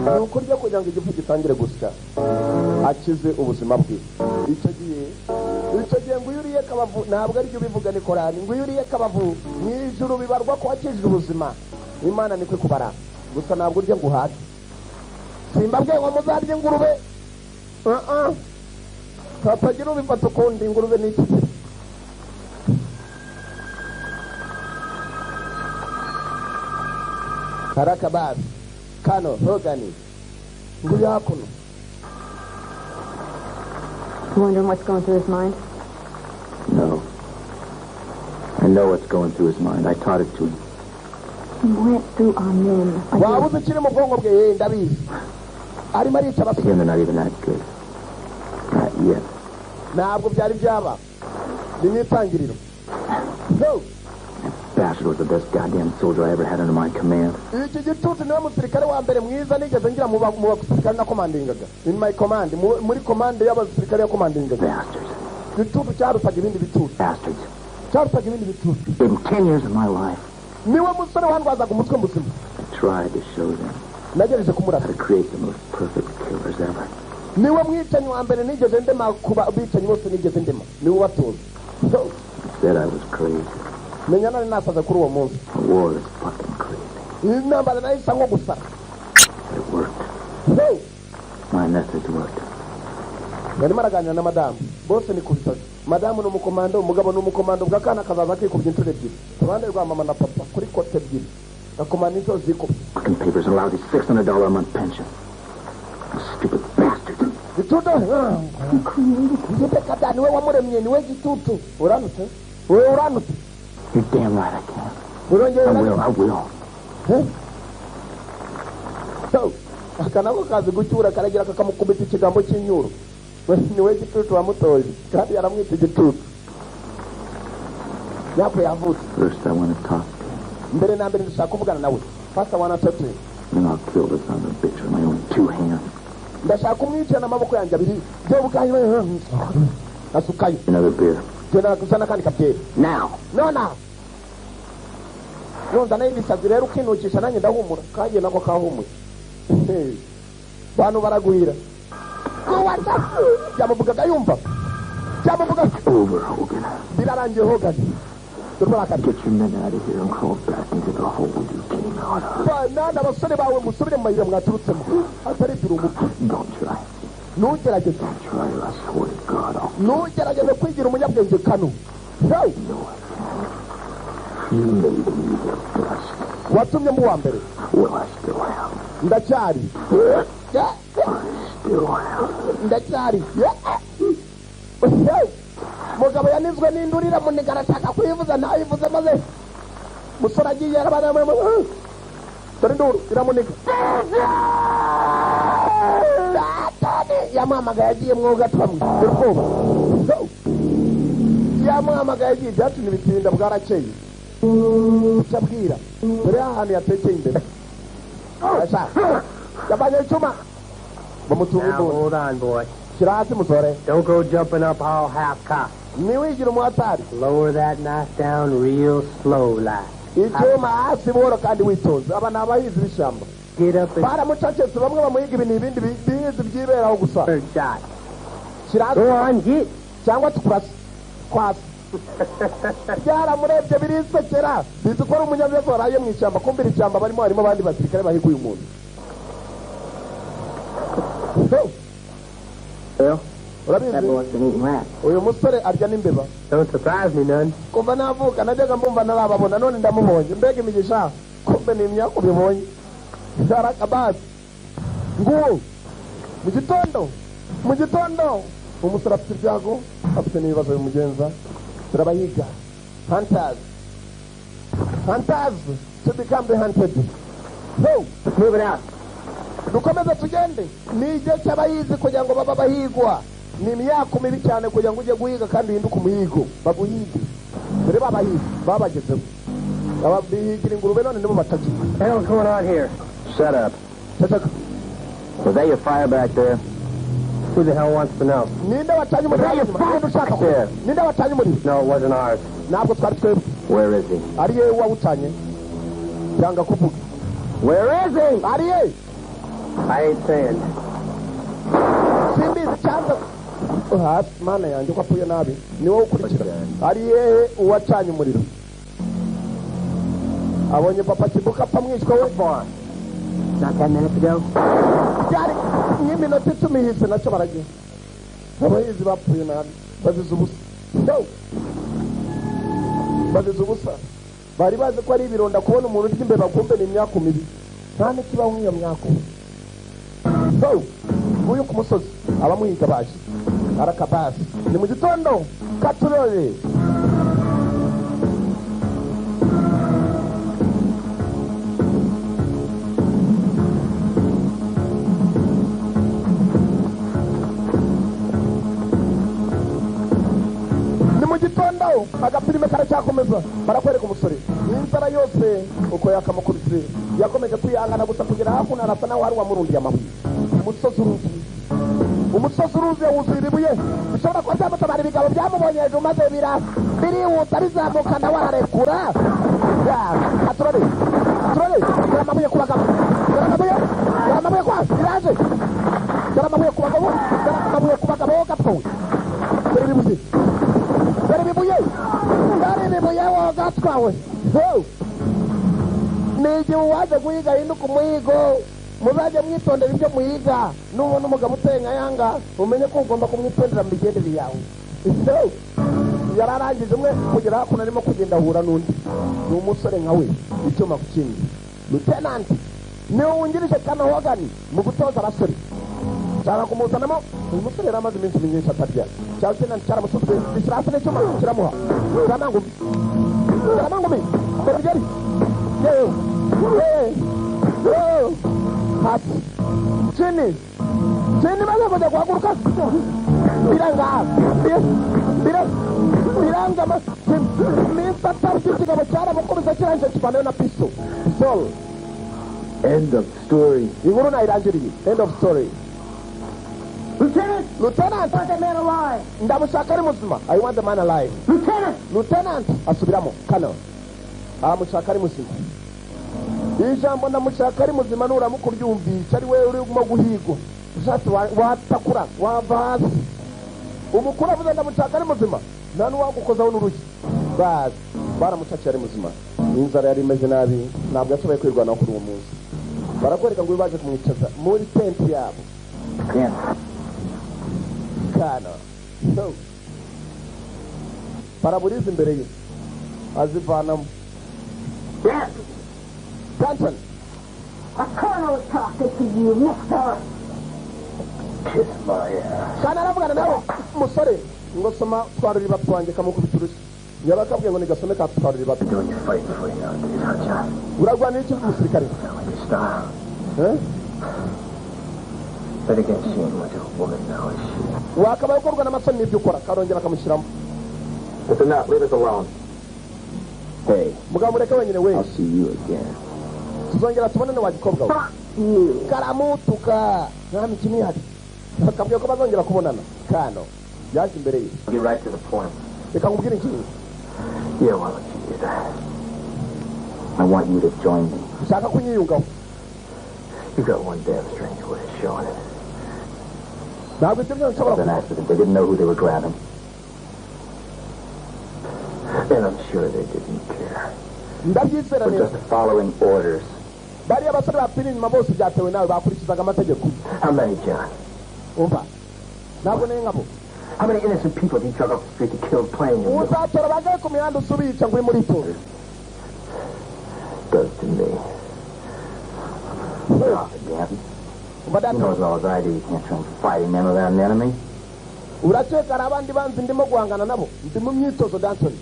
Ni ukurya kugira ngo igifu gitangire gusya, akize ubuzima bwe. Icyo gihe ngo iyo uriye kabavu, ntabwo aribyo ubivuga ni Korani, ngo iyo uriye kabavu mu ijuru bibarwa ko wakijije ubuzima. Imana nikwe kubara gusa, ntabwo urya ngo uhage. Simbabwiye ngo muzarye ingurube, hatagira ubifata ukundi. Ingurube ni iki? Karakabasi Kano Hogan nguyu hakuno. Wondering what's going through his mind? No. I know what's going through his mind. I taught it to him. He went through our men. Waba uzi ikiri mu bwonko bwe? Ndabizi. Arimo arica abasore. They're not even that good. Not yet. Ntabwo byari byaba. Ni mu itangiriro. That bastard was the best goddamn soldier I ever had under my command. Iki gitutu niwe musirikare wa mbere mwiza nigeze ngira mu basirikare nakomandingaga. In my command, muri command y'abasirikare yakomandingaga. Bastards. Gitutu cyarutaga ibindi bitutu. Bastards. Cyarutaga ibindi bitutu. In 10 years of my life. Niwe musore wandwazaga umutwe muzima. I tried to show them. Nagerageje kumurasa. How to create the most perfect killers ever. Niwe mwicanyi wa mbere nigeze ndema kuba bicanyi bose nigeze ndema. Niwe ubatoza. Said I was crazy. Menya nari nasaze kuri uwo munsi. The war is fucking crazy. Intambara nayo isa nko gusara. It worked. My methods worked. Yarimo araganira na madamu. Bose ni ku bitaro. Madamu ni umukomando, umugabo ni umukomando, ubwo akana kazaza kikubye inshuro ebyiri. Ku ruhande rwa mama na papa kuri kote ebyiri. Gakomanda inshuro zikubye. Fucking papers and lousy $600 a month pension. Stupid bastards. Gitutu. You created him. Giteka da niwe wamuremye, niwe gitutu. Uranutse wewe, uranutse. You're damn right I can. Urongera. I will, I will. Eh? So, aka nako kazi gucyura, karagira kakamukubita ikigambo cy'inyuro. We niwe gitutu wamutoje, kandi yaramwita igitutu yako yavutse. First, I want to talk to him. Mbere na mbere ndashaka kuvugana nawe. First I wanna talk to him. Then I'll kill the son of a bitch with my own two hands. Ndashaka kumwica n'amaboko yanjye abiri byo ubwanyu. Asukayo. Another beer. Genda kuzana kandi kabyeri. Now. Nona nonzana ibisazi rero ukinukisha, nanjye ndahumura. Kagiye nako kahumuye, bantu baragwira. Byamuvugaga yumva byamuvuga. Over, Hogan. Birarangiye, Hogan, dore uburakari. Get your men out of here and crawl back into the hole you came out of. Nana abasore bawe, musubire mu mayira mwaturutsemo, atari ibyo umupfu. Don't try. Ntugerageze. Don't try or I swear to God I'll Ntugerageze kwigira umunyabwenge kano. Hey! know I can. You made me the best. Watumye mu wa mbere. Well, I still am. Ndacyari. I still am. Ndacyari. Hey! Mugabo yanizwe n'indurira muniga, arashaka kuyivuza ntayivuze, maze musore agiye arabana. Dore induru iramuniga. Yamuhamagaye agiye mwuga twamwe. Dore ubwoba. Yamuhamagaye agiye, ibyacu ntibitinda, bwarakeye icyo abwira. Dore ahantu yatekeye imbere, arashaka yavanye icyuma bamutunga Now, imbunda. hold on, boy. Shyira hasi, musore. Don't go jumping up all half-cocked. Ntiwigire umuhatari. Lower that knife down real slow, like. Icyuma hasi buhoro kandi witonze. Aba ni abahizi b'ishyamba. Get up and Baramucecetse, bamwe bamuhiga ibintu, ibindi bihizi byiberaho gusa. third shot. Shyira hasi. Go on, get. Cyangwa tukurase kwasi. Byaramurebye birisekera, bizi ko ari umunyabibazo waraye mu ishyamba. Kumvira ishyamba barimo, harimo abandi basirikare bahiga uyu muntu. So, Well, urabizi, that boy's been eating rats. uyu musore arya n'imbeba. Don't surprise me none. Kuva navuka najyaga mbumva ntarababona, none ndamubonye. Mbega imigisha! Kumbe ni imyaku bibonye arakabasi. Nguwo mu gitondo, mu gitondo umusore afite ibyago, afite n'ibibazo bimugenza. Turabahiga, hunters, hunters to become the hunted. So Let's move it out. Dukomeze tugende. Ni igihe cy'abahizi kugira ngo babe abahigwa. Ni imyaka mibi cyane kugira ngo ujye guhiga kandi uhinduke umuhigo, baguhige. Dore babahizi babagezeho. Aba bihigira ingurube, none nibo batakiye. What the hell's going on here? Shut up. Ceceka. Was that your fire back there? Who the hell wants to know? Ninde wacanye umuriro inyuma? Ninde ushaka There. Ninde wacanye umuriro? No, it wasn't ours. Ntabwo twari twebwe. Where is he? Ari yewe wawucanye? Yanga kuvuga. Where is he? Ari ye? I ain't saying. Simbizi cyangwa hasi. Mana yanjye, ko apfuye nabi! Ni wowe ukurikira. Ari yehe uwacanye umuriro? Abonye papa Kibuka apfa, mwishywa we. Not 10 minutes ago? Byari nk'iminota 10 ihise. Nacyo baragiye. Abahizi bapfuye nabi, bazize ubusa. Yo! Bazize ubusa. Bari bazi ko ari ibironda kubona umuntu urya imbeba, kumbe ni imyaku mibi, nta n'ikibaho nk'iyo myaku. So nguyu ku musozi abamuhiga baje arakabasi. Ni mu gitondo katurore. Ni mu gitondo, agafilime karacyakomeza. Barakwereka umusore n'inzara yose uko yakamukubise, yakomeje kwihangana gusa kugera hakuno, arasa nawe hari uwamurundiye amabuye. Umusozi uruzuye, umusozi uruzuye, wuzuye ibibuye bishobora kuba byamutabara. Ibigabo byamubonye hejuru maze birihuta bizamuka, nawe ararekura. Aturore, aturore. Dore amabuye ku bagabo, dore amabuye, dore amabuye kwa iraje, dore amabuye ku bagabo, dore amabuye ku bagabo gapfuwe. Dore ibibuye, dore ibibuye, dore ibibuye wogatwawe. Ni igihe uwaje guhiga ahinduka umuhigo. Muzajye mwitondera ibyo muhiga. Nubona umugabo uteye nka yanga, umenye ko ugomba kumwitondera mu migendere yawe. Yararangije umwe, kugera hakuno arimo kugenda ahura n'undi, ni umusore nka we, icyuma ku kindi. Lieutenant niwe wungirije Kana Hogan mu gutoza abasore. Nshaka kumuzanamo. Uyu musore yari amaze iminsi myinshi atarya. Cyangwa se cyaramusutse, gishyira hasi n'icyuma kiramuha. Karamangumi. Karamangumi. Berigeri. Yewe. Yewe. Hasi. Chini. Chini maze kujya guhaguruka. Biranga. Biranga iminsi atarya ikigabo cyaramukubise kirangije kivanayo na piso. Sol. End of story. Inkuru nayirangiriye. End of story. Lieutenant! Lieutenant! I want that man alive! Ndamushaka ari muzima. I want the man alive. Lieutenant! Lieutenant! Asubiramo. Kano. Amushaka ari muzima. Ijambo ndamushaka ari muzima nuramuka uryumvisha ari we urimo guhigwa. Ushatse watakura, wava hasi. Umukuru avuze ndamushaka ari muzima. Nta n'uwagukozaho n'urushyi. Bazi. Baramushakiye ari muzima. Inzara yari imeze nabi, ntabwo yashoboye kwirwanaho kuri uwo munsi. Barakwereka ngo baje kumwicaza muri tenti yabo. Kana. So. Paraburiza imbere ye. Azivanamo. Yes. Danton. A colonel is talking to you, mister. Kiss my ass. Kana aravugana nawe musore ngo soma twaruri batwanjye kamukubita urushyi. Yabakabwiye ngo nigasome ka twaruri batwanjye. Doing your fighting for you nowadays, huh, John? Urarwanira iki musirikare? Not like your style. Eh? But again, she ain't much of a woman now, is she? Wakabaye ukorwa n'amasoni n'ibyo ukora karongera akamushyiramo. If not, leave us alone. Hey, Mugabo mureke wenyine we. I'll see you again. Tuzongera tubonane wa gikobwa we. Fuck you. Karamutuka. Nta mikino ihari. Bakabwiye ko bazongera kubonana. Kano. Yaje imbere ye. Get right to the point. Reka nkubwire ikintu. Yeah, why don't you do that? I want you to join me. Ushaka kunyiyungaho. You got one damn strange way of showing it. Ntabwo ibyo byose It was nshobora an accident. They didn't know who they were grabbing. And I'm sure they didn't care. Ndabyizera We're neza. just following orders. Bariya basore bapfira inyuma bose byatewe nawe bakurikizaga amategeko. How many, John? Umva. Ntabwo nari nkabo. How many innocent people did you drug off the street to kill playing your little Uzatora bangahe ku mihanda usubica ngo uri muri tora. does to me? Stop it, Danton. Umva You know data. as well as I do you can't train fighting men without an enemy. Urakeka hari abandi banzi ndimo guhangana nabo. Ndi mu myitozo Danton.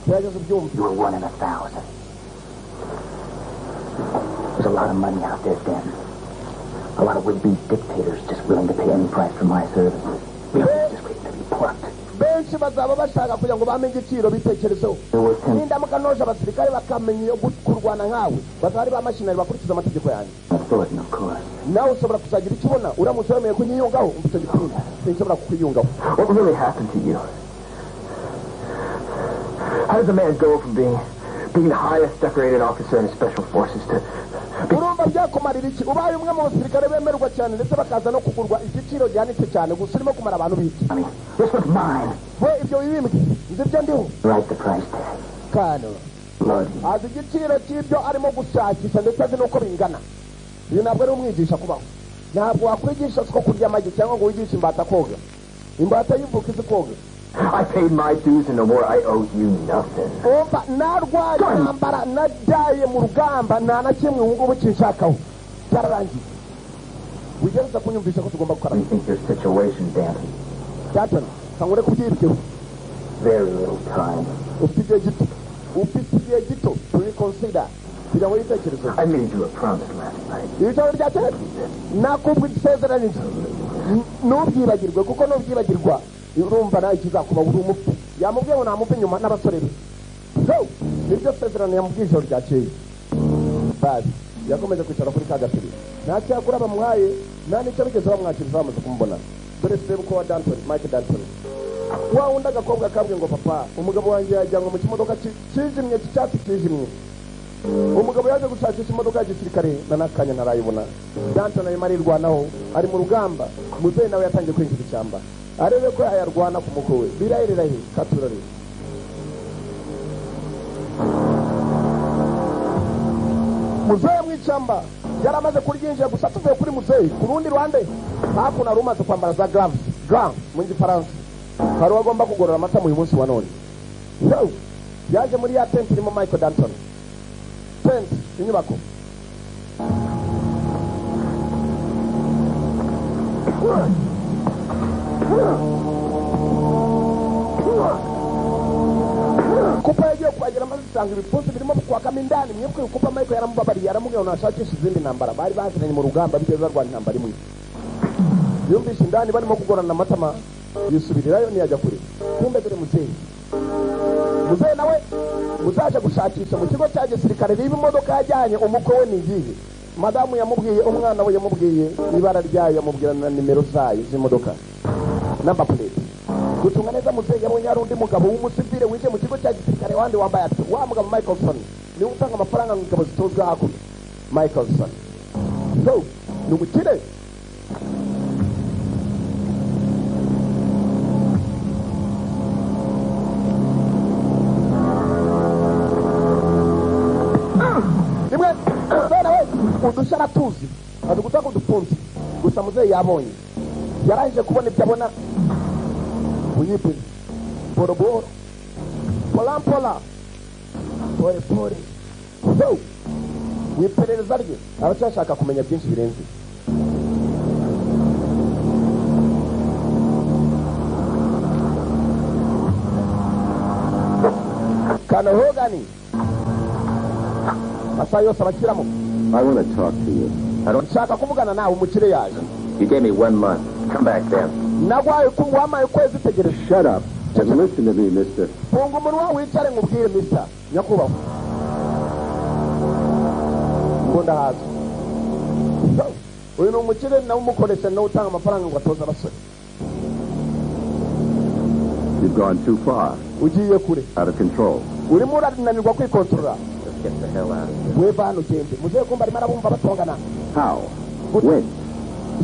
Gerageza ubyumve. You were 1 in 1,000. There's a lot of money out there, Danton. A lot of would-be dictators just willing to pay any price for my services. Millions just waiting to be plucked. Benshi bazaba bashaka kugira ngo bamenye igiciro bitekerezeho. They're worth 10 Nindamuka noje abasirikare bakamenya iyo kurwana nkawe bazaba ari ba mashinari bakurikiza amategeko yanjye. Thornton, of course. Nawe ushobora kuzagira icyo ubona uramutse wemeye kunyiyungaho. Umva icyo gipindi sinshobora kukwiyungaho. What really happened to you? How does a man go from being the highest decorated officer in the special forces to Urumva byakumarira iki ubaye umwe mu basirikare bemerwa cyane ndetse bakaza no kugurwa igiciro gihanitse cyane gusa urimo kumara abantu biki. I mean, this was mine. We ibyo wibimbwe nzi ibyo ndiho. Write the price tag. Kano. Blood. Azi igiciro cy'ibyo arimo gushakisha ndetse azi n'uko bingana. Uyu ntabwo ari umwigisha kubaho. Ntabwo wakwigisha siko kurya amagi cyangwa ngo wigishe imbata koga. Imbata yivuka izi koga. I paid my dues and no more. I owe you nothing. Umva narwaye intambara najyaye mu rugamba nta na kimwe ubu ngubu kinshakaho. Byararangiye. Wigereza kunyumvisha ko tugomba gukora. Rethink your situation, Danton. Danton, kangure kubyibwira. Very little time. Ufite igihe gito. Ufite igihe gito to reconsider. Kugira ngo witekerezeho. I made you a promise last night. Ibitabo bya kera nakubwira isezeranije. Ntubyibagirwe kuko nubyibagirwa urumva nawe ikizakuba uri umupfu. Yamubwiye ngo namupfe nyuma n'abasore be. So, niryo sezerano yamubwiye ijoro ryakeye. Basi yakomeje kwicara kuri ka gatebe. Nta cyakora bamuhaye, nta n'icyo bigeze bamwakiriza bamaze kumubona. Dore sebukwe wa Danton, Mike Danton. Wa wundi agakobwa kabwiye ngo papa, umugabo wanjye yajyanwe mu kimodoka kijimye cy'icyatsi kijimye. Umugabo yaje gushakisha imodoka ya gisirikare na nakanya ntarayibona. Danton arimo arirwanaho, ari mu rugamba. Muzehe nawe yatangiye kwinjira ishyamba. Arebe ko yayarwana ku mukwe we. Birahirirahe katurare. Muzehe mu ishyamba yari amaze kuryinjira gusa tuvuye kuri muzehe ku rundi ruhande hakuno hari umaze kwambara za gloves, gants mu gifaransa. Hari uwagomba kugorora amata mu uyu munsi wa none. So, yaje muri ya tent irimo Michael Danton. Tent inyubako. Kupa yagiye kuhagera maze isanga ibipfunsi birimo kwakamo indani. Mwebwe Kupa Michael yaramubabariye, aramubwira ngo nashakishe izindi ntambara. Bari baziranye mu rugamba, bigeze barwana intambara imwe. Yumvise indani barimo kugorana amatama, yisubirirayo ntiyajya kure. Kumbe dore muzehe, muzehe nawe uzaje gushakisha mu kigo cya gisirikare niba imodoka yajyanye umukwe we ni iyihe. Madamu yamubwiye, umwana we yamubwiye ibara ryayo, yamubwira na nimero zayo z'imodoka, number plate. Gucunga neza, muzehe yabonye hari undi mugabo w'umusivile winjiye mu kigo cya gisirikare, wandi wambaye ati wa mugabo Michaelson niwe utanga amafaranga ngo ingabo zitozwe hakuno. Michaelson so ni umukire. Rimwe muzehe nawe udushya aratuzi, azi gutanga udupfunsi gusa. Muzehe yabonye, yarangije kubona ibyo abona. Uyipine boroboro, pola pola, pole pole. So mu iperereza rye aracyashaka kumenya byinshi birenze. Kanohogani amasaha yose abashyiramo. I want to talk to you. I don't nshaka kuvugana nawe. Umukire yaje. You gave me one month. Come back then. Nagwaye wampaye ukwezi, tegereje. Shut up and listen to me, mister. Funga umunwa wicare nkubwire, mister, nyakubahwa. Ngo ndahaza. Uyu ni umukire nawe umukoresha, nawe utanga amafaranga ngo atoze abasore. You've gone too far. Ugiye kure. Out of control. Urimo urananirwa kwikontorora. Let's get the hell out of here. Weva hano ugende. Muzehe kumva arimo arabumva batongana. How? When?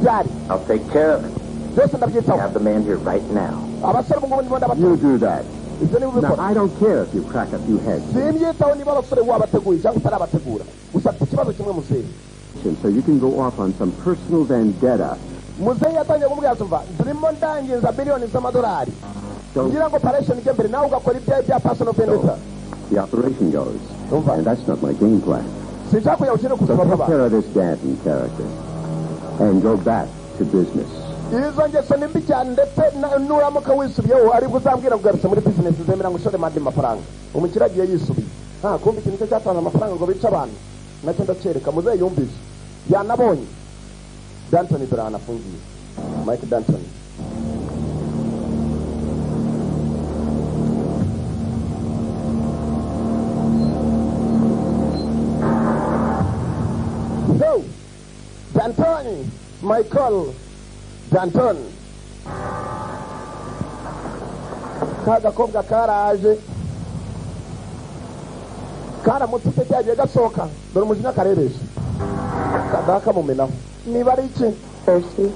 Ryari? I'll take care of it. Byose ndabyitaho. Have the man here right now. Abasore ubu ngubu ndimo ndabatora. You do that. Ibyo niba Now, ubikora. I don't care if you crack a few heads. Simbyitaho niba abasore wabateguye cyangwa utarabategura, gusa afite ikibazo kimwe muzehe. So you can go off on some personal vendetta. Muzehe yatangiye kumubwira ati: "Mva, ndimo ndangiza miliyoni z'amadolari Don't ngira ngo operation ijye mbere, nawe ugakora ibyawe bya personal vendetta." The operation goes. Umva. And that's not my game plan. Sinshaka kujya gukina So kuzima take vuba. care of this Danton character. And go back to business. Izo ngeso ni mbi cyane, ndetse nuramuka wisubiyeho aribwo uzambwira ngo ugarutse muri business, zemera ngo ushore mandi mafaranga. Umukire agiye yisubiye. Nta kumva ikintu cyo cyatanze amafaranga ngo bice abantu, nacyo ndacyereka. Muzehe yumvise, yanabonye Danton. Dore ahantu afungiye Mike Danton. So Danton, Michael Danton, ka gakobwa karaje karamutse, cyagiye gasohoka. Dore umujinya karebesha kadaha kamumenaho. Niba ari iki? Thirsty?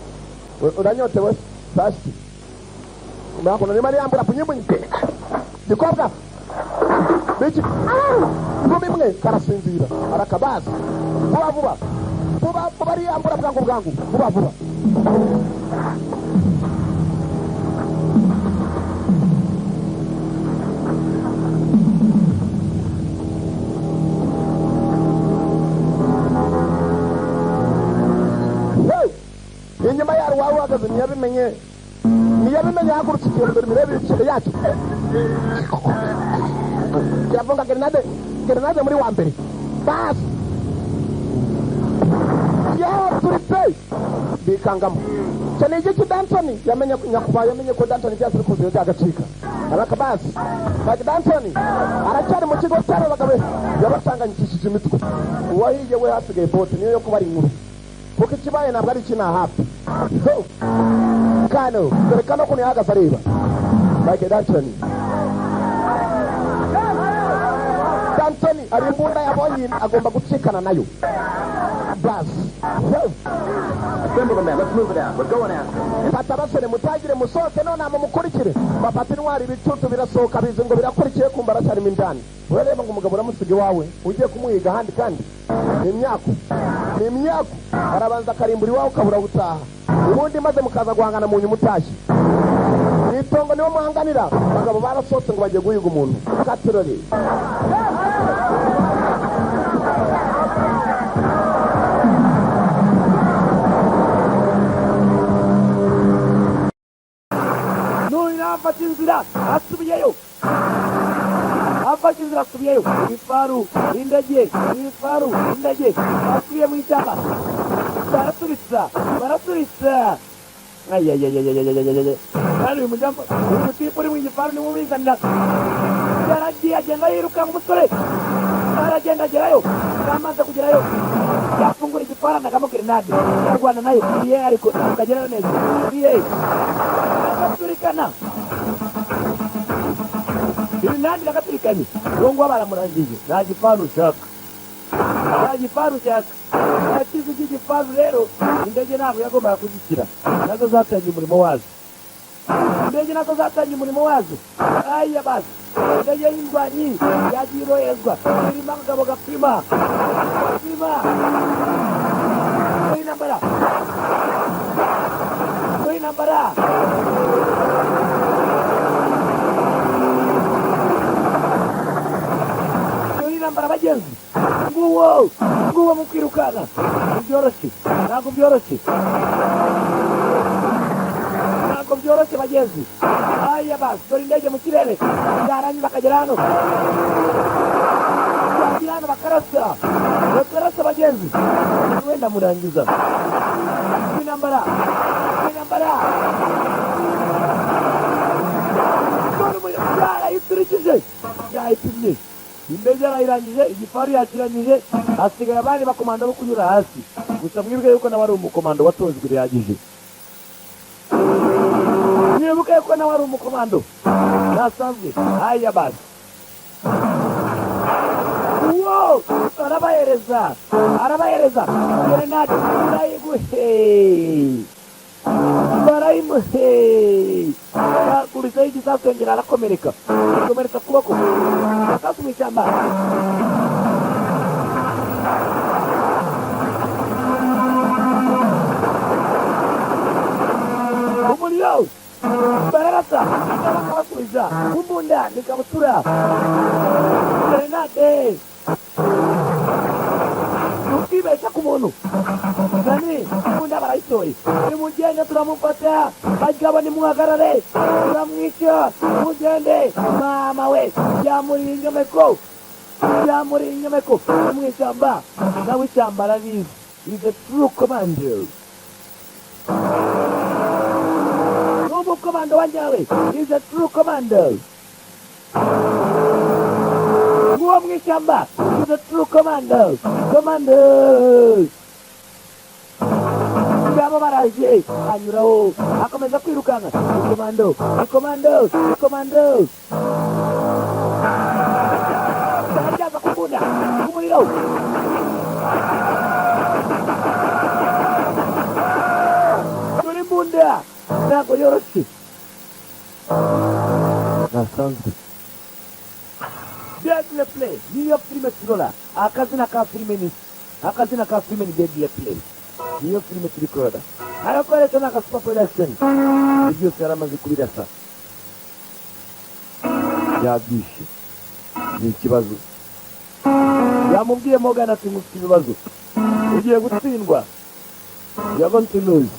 Uranyotewe? Thirsty. Hakuno niba yambura punyibunyi gikobwa biki ngumi imwe karasinzira, arakabaza vuba vuba vuba vuba, ariyambura bwangu bwangu, vuba vuba. Hey! Inyuma yaro wari uhagaze ntiyabimenye, ntiyabimenye. Yahagurutse ikintu, dore imirebere ikere yacyo kirafunga grenade, grenade muri wa mbere basi yaturitse bikangamo. Icyo ni igiki? Danton yamenye, nyakubahwa yamenye ko Danton byose biri kuza byagacika arakabasi. Mike Danton aracyari mu kigo cy'aba bagabo yabasanganyikishije imitwe. Uwahiye we hasigaye bote niyo yo kubara inkuru, kuko ikibaye ntabwo ari ikina hafi. So, kano dore kano ukuntu yahagaze areba Mike Danton. Danton ari imbunda yabonye agomba gucikana nayo basi. Assemble the men. Let's move it out. We're going after him. Fata abasore, mutangire musohoke none mumukurikire. Bafata intwari, ibicucu birasohoka bizi ngo birakurikiye, kumva aracyarimo indani. Urareba ngo umugabo uramusiga iwawe ugiye kumuhiga ahandi, kandi ni imyaku, ni imyaku. Arabanza akarimbura iwawe ukabura gutaha, ubundi maze mukaza guhangana mu nyuma utashye mu itongo niwo muhanganira. Abagabo barasohotse ngo bagiye guhiga umuntu katurori. Afata inzira asubiyeyo, afashe inzira asubiyeyo. Ibifaru, indege, ibifaru, indege. Asubiye mu ishyamba, baraturitsa, baraturitsa. Ayayayayayayayaya! Kandi uyu mujambo, uyu mutipe uri mu gifaru niwe ubizanira. Yaragiye, agenda yirukanka. Umusore aragenda agerayo. Amaze kugerayo yafungura igifaru, anagamo grenade, arwana nayo iye, ariko ntabwo agerayo neza iye, agaturikana grenade, iragaturikanye. Uwo nguwo baramurangije. Nta gifaru ushaka, nta gifaru ushaka, nta kizi cy'igifaru. Rero indege ntabwo yagombaga kuzishyira, nazo zatangiye umurimo wazo. Indege nazo zatangiye umurimo wazo. Aya basi, indege y'indwanyi yagiye iroherezwa, irimo akagabo gapima gapima intambara, intambara. Intambara bagenzi, nguwo, nguwo mu kwirukanka. Ntibyoroshye, ntabwo byoroshye, ntabwo byoroshye bagenzi. Aya basi, dore indege mu kirere. Yarangiza akagera hano, yagera hano bakarasa, bakarasa bagenzi. Wenda murangiza intambara, intambara. Yarayiturikije, yayipimye indege, yarayirangije, igifaru yakirangije. Hasigaye abandi bakomando bo kunyura hasi gusa. Mwibuke yuko nawe ari umukomando watojwe bihagije. Mwibuke yuko nawe ari umukomando ntasanzwe. Haya basi, uwo arabahereza, arabahereza grenade, barayiguhe, barayimuhe, bakurizaho igisasu, yongera arakomereka, akomeretsa ukuboko. Amasasu mu ishyamba. Umuriro, bararasa, bakabasubiza imbunda n'ikabutura, grenade. Ntukibeshya ku muntu nani. Imbunda barayitoye. Nimugende, turamufata. Bagabo, nimuhagarare, turamwica. Mugende. Mama we, byamuriye inyomeko, byamuriye inyomeko. Mu ishyamba nawe, ishyamba arabizi. Is a true commando, ni umukomando wa nyawe. Is a true commando. Nguwo mu ishyamba, is a true commando, commando. Ngabo baraje, anyuraho, akomeza kwirukanka. Komando, komando, komando. Barajyaza kumbunda umuriro. Dore imbunda, ntabwo yoroshye, ntasanzwe. Deadly Play niyo filime turola. Akazina ka filime ni Deadly Play, niyo filime turi kurora. Arakoresha n'aka Super Production. Ibyo byose yaramaze kubirasa, yabyishe. Ni ikibazo. Yamubwiye Morgan ati: "Ngufite ibibazo, ugiye gutsindwa, you are going to lose."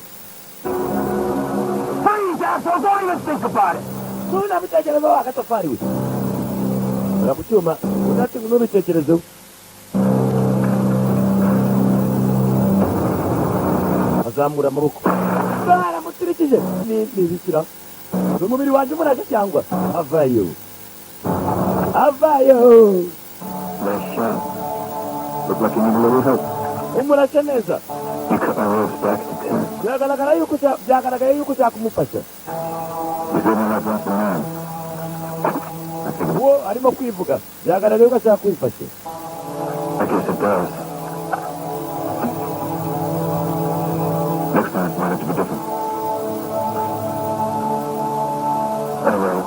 Please, asshole, don't even think about it. Ntunabitekerezeho, agatafari we. Ura ku cyuma, undi ati: "Ntubitekerezeho." Azamura amaboko, baramuturikije. Ni ibikira, ni umubiri wanjye umuraje cyangwa avayo, avayo. Nice shot. Looked like you need a little help. Umurashe neza. You cut my ropes back to 10. Byagaragara yuko ushaka kumufasha. You didn't have that man. I figured, Uwo arimo kwivuga, byagaragara yuko ashaka kwifasha. I guess it does. Next time it might have to be different. I will.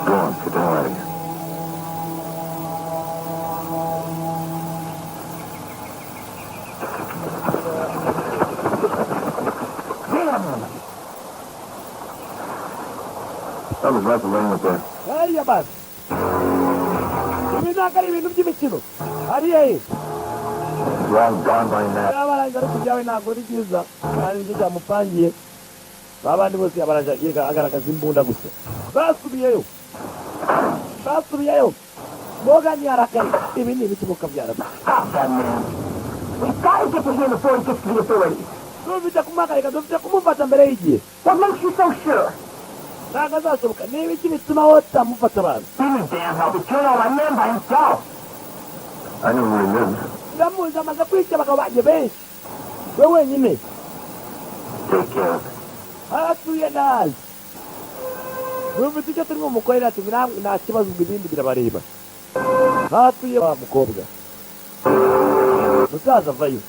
Go on, get the hell out of here. Damn! That was rifle laying up there. Hariya basi, ibi ntabwo ari ibintu by'imikino. Hariya ye Long gone by now. Yabarangiza, ariko ibyawe ntabwo ari byiza kandi nicyo cyamupangiye. Babandi bose yabaranje, agaragaza imbunda gusa. Basubiyeyo, basubiyeyo. Morgan yarakaye. Ibi ni ibiki mukabyara? That man. We've got to get to him before he gets to the authorities. Dufite kumuhagarika, dufite kumufata mbere y'igihe. What makes you so sure? Ntabwo azashoboka. Ni ibiki bituma wowe utamufata abantu? He damn help. He killed all my men by himself. I know where he lives. Ndamuzi, amaze kwica abagabo banjye benshi we wenyine. Take care of it. Aratuye nabi. Dufite icyo turimo mukorera. Ati nta kibazo, ubwo ibindi birabareba. Hatuye wa mukobwa. Musaza avayo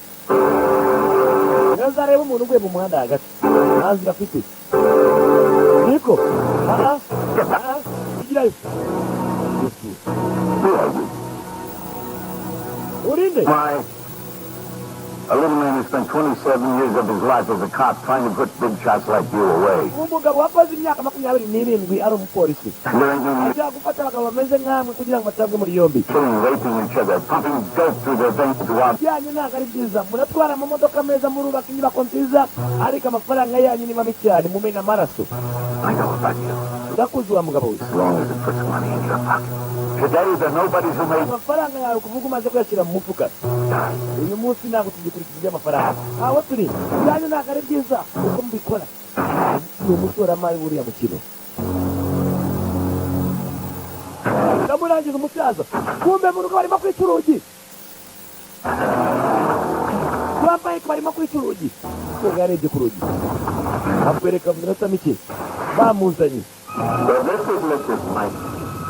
neza, areba umuntu uguye mu muhanda hagati, nta nzira afite. Niko aha aha igirayo. Who are you? Urinde? Why, a little man who spent 27 years of his life as a cop trying to put big shots like you away. Umugabo wakoze imyaka 27 ari umupolisi, There ain't no ashaka gufata abagabo bameze nk'amwe kugira ngo batabwe muri yombi. Killing, raping each other, pumping dope through their veins while Byanyu ntabwo ari byiza. Muratwara amamodoka meza, murubaka inyubako nziza, ariko amafaranga yanyu ni mabi cyane, mumena amaraso. I know about you. Ndakuzi wa mugabo we. As long as it puts money in your pocket. Today, the nobodies who made Amafaranga yawe kuvuga umaze kuyashyira mu mufuka. Uyu munsi ntabwo tugikurikiza iby'amafaranga aho turi. Byanyu ntabwo ari byiza uko mubikora. Ni umushoramari w'uriya mukino. Ndamurangiza umusaza. Kumbe mu rugo barimo kwica urugi kwa Mike, barimo kwica urugi. Koga yarebye ku rugi, akwereka mu minota mike bamuzanye. Well, this is Mrs. Mike.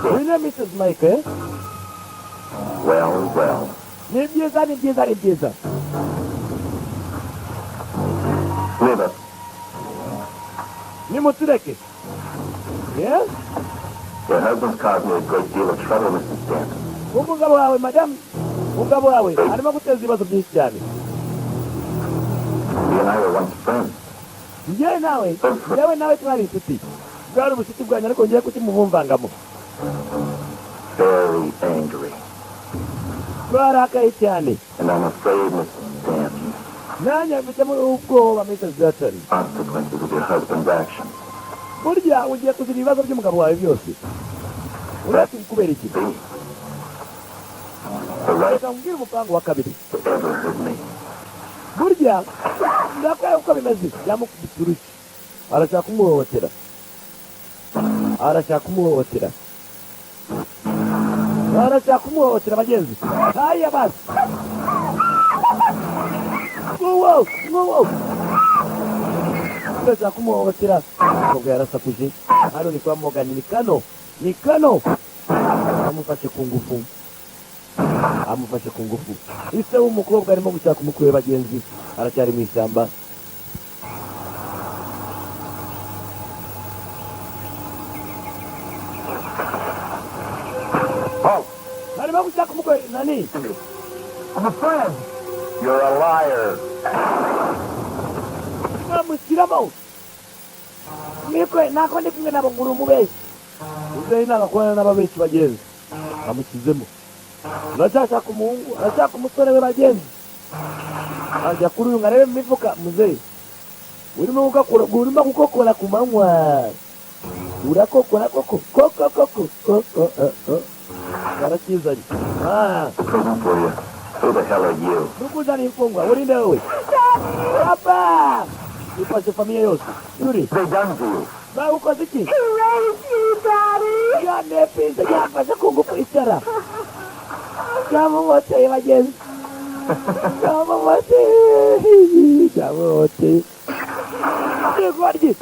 Uyu ni Mrs. Mike, eh? Well, well. Ni byiza, ni byiza, ni byiza. Leave us. Nimutureke. Yes. Your husband's caused me a great deal of trouble, Mrs. Stanton. Umugabo wawe, madamu, umugabo wawe arimo guteza ibibazo byinshi cyane. He and I were once friends. Njyewe nawe twari inshuti, bwari ubucuti bwanyu, ariko ngiye kukimubumvangamo. Very angry. Twarakaye cyane. And I'm afraid, Mrs. Stanton, Nanjye mfitemo ubwoba, Mrs. Stanton. consequences of your husband's actions. Burya ugiye kuzira ibibazo by'umugabo wawe byose. Uretse kubera iki? Be the right Reka nkubwire umupango wa kabiri. ever heard me. Burya ndakwereka uko bimeze. Yamukubise urushyi, arashaka kumuhohotera, arashaka kumuhohotera, arashaka kumuhohotera. Bagenzi, haya basi, nguwo nguwo, arashaka kumuhohotera. Umukobwa yarasakuje. Hano ni kwa Morgan, ni kano, ni kano. Amufashe ku ngufu, amufashe ku ngufu. Ise w'umukobwa arimo gushaka umukwe we. Bagenzi, aracyari mu ishyamba. Oh, Arimo gushaka umukwe nani. I'm a friend. You're a liar. Bamushyiramo nikwe nako ndi kumwe nabo. Nguri umubeshyi uzeyi, nagakorana n'ababeshyi. Bagenzi, bamushyizemo. Aracyashaka umuhungu, arashaka umusore we. Bagenzi, ajya kuri uyu ngo arebe mu mifuka. Muzeyi, urimo gukokora, urimo gukokora ku manywa, urakokora koko koko koko koko? Eh, eh. Barakizanye. Ah. The prison for you. Who the hell are you? Nukuzana imfungwa, urinde wowe? Papa ifashe famille yose yuri. They done to you? Bawukoze iki? Rape you, Daddy! Yanepinze, yafashe ku ngufu. Icara. Byamumoteye bagenzi, byamumoteye, byamumoteye. Igoryi,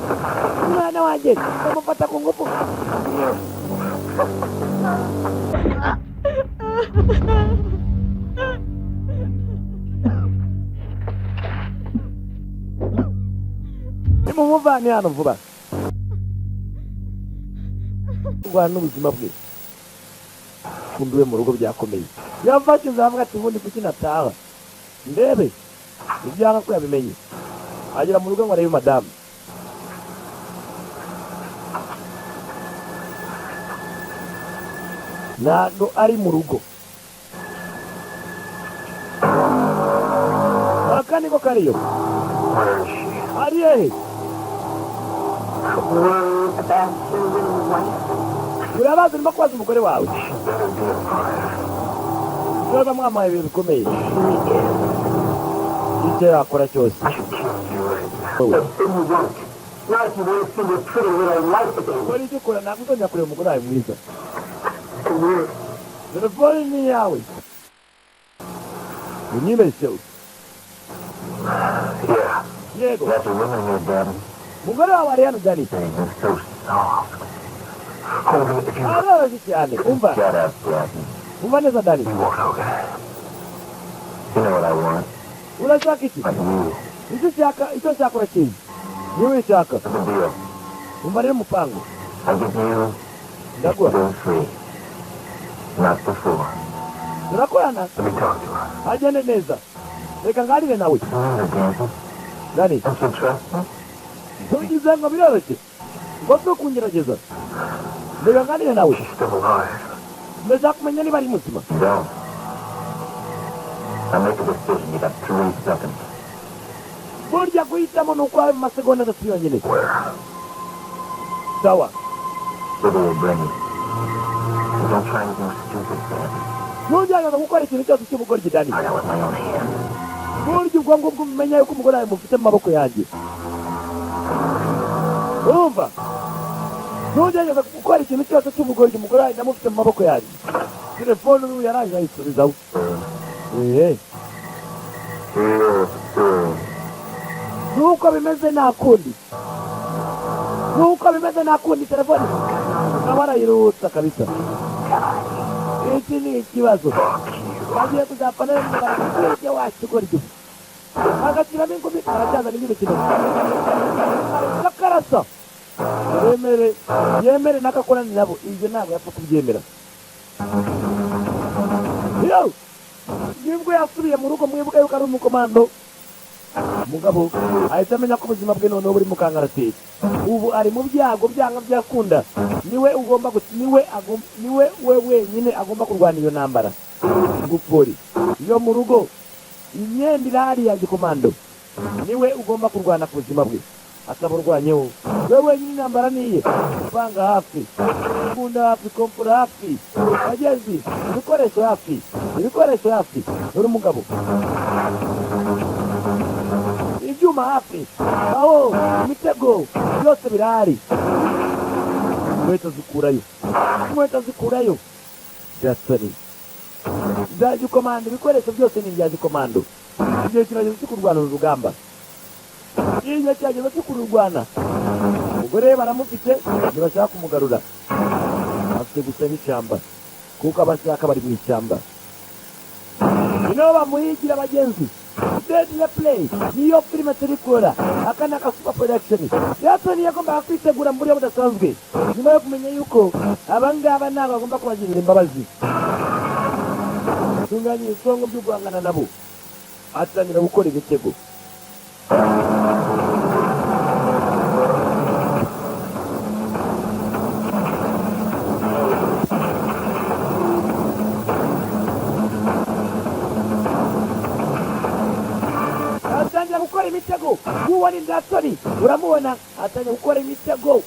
umwana wanjye bamufata ku ngufu. Here. Nimumuvane hano vuba. Kurwana n'ubuzima bwe, kumbi we mu rugo byakomeye. Yafashe avuga ati: "Ubundi kuki nataha ndebe ibyanga?" Ko yabimenye, agera mu rugo ngo arebe madamu. Ntabwo ari mu rugo. Aka niko kariyo. Where is she? Ari hehe? Worried about your little wife? Urabaza, urimo kubaza umugore wawe. She better be alive. Niba mwamuhaye ibintu bikomeye. She is. Icyo yakora cyose. I should kill you right now. Wowe. But you won't. Not if you want to see your pretty little wife again. Ukora icyo ukora, ntabwo uzongera kureba umugore wawe mwiza. Yours. Telefone ni iyawe, unyibeshyeho. Yeah. Yego. That's a woman here, Daddy. Umugore wawe ari hano, Dani. Thing is so soft. Hold it if you Aroroshye cyane, umva. Shut up, Daddy. Umva neza, Dani. You won't okay. You know what I want? Urashaka iki? Like you. Icyo ushaka, icyo nshaka urakizi, niwe ushaka. What's the deal? Umva rero umupango. I give you Ndaguha. go free. Not before. Turakorana. Let me talk to her. Agende neza, reka nganire nawe. Remember, Danton? Dani. Don't you trust me? Tugize ngo biroroshye ngo byo kungerageza, reka nganire nawe. She's still alive. Ndashaka kumenya niba ari muzima. You don't. Now make a decision. You got 3 seconds. Burya guhitamo ni ukwawe mu masegonda 3 yonyine. Where? Sawa. Where do they bring you? And don't try anything stupid, Danton. Ntugerageza gukora ikintu cyose cy'ubugoryi, Dani. I got with my own hands. Burya ubwo ngubwo umenya yuko umugore wawe mufite mu maboko yanjye. Urumva, ntugerageza gukora ikintu cyose cy'ubugoryi, umugore wawe ndamufite mu maboko yanjye. Telefone ubu yaraje ayisubizaho. Eee. Real soon. Nuko bimeze, nta kundi, nuko bimeze, nta kundi. Telefone nawe arayiruhutsa kabisa. Iki ni ikibazo bagiye kuzapfa nawe barakwiye wakigoryi, agashyiramo ingumi, aracyazana indi mikino akarasa. Yemere, yemere n'akakorana nabo, ibyo ntabwo yapfa kubyemera. Yo nibwo yasubiye mu rugo. Mwibuka yuko ari umukomando. Umugabo ahita amenya ko ubuzima bwe noneho buri mu kangaratete. Ubu ari mu byago, byanga byakunda niwe ugomba niwe niwe we wenyine agomba kurwana iyo ntambara. Ngufuri iyo mu rugo, imyenda irahari ya gikomando, niwe ugomba kurwana ku buzima bwe. Ataburwanyeho we wenyine, intambara niye. Panga hafi, imbunda hafi, kompura hafi, bagezi, ibikoresho hafi, ibikoresho hafi. Uri umugabo, ibyuma hafi aho, imitego byose birahari. Inkweto zikurayo, inkweto zikurayo. Gasani bya gikomando, ibikoresho byose ni ibya gikomando. Igihe kirageze cyo kurwana uru rugamba, igihe kirageze cyo kururwana. Umugore we baramufite, ntibashaka kumugarura, afite gusa n'ishyamba, kuko abashaka bari mu ishyamba, niho bamuhigira. Abagenzi, Deadly Prey niyo filime turi kubona. Aka ni akasupa production. Jason yagombaga kwitegura mu buryo budasanzwe nyuma yo kumenya yuko abangaba ntabwo bagomba kubagirira imbabazi. Tunganya ibisongo byo guhangana nabo, atangira gukora ibitego. Atangira gukora imitego. Uwo ni Jackson, uramubona, atangira gukora imitego,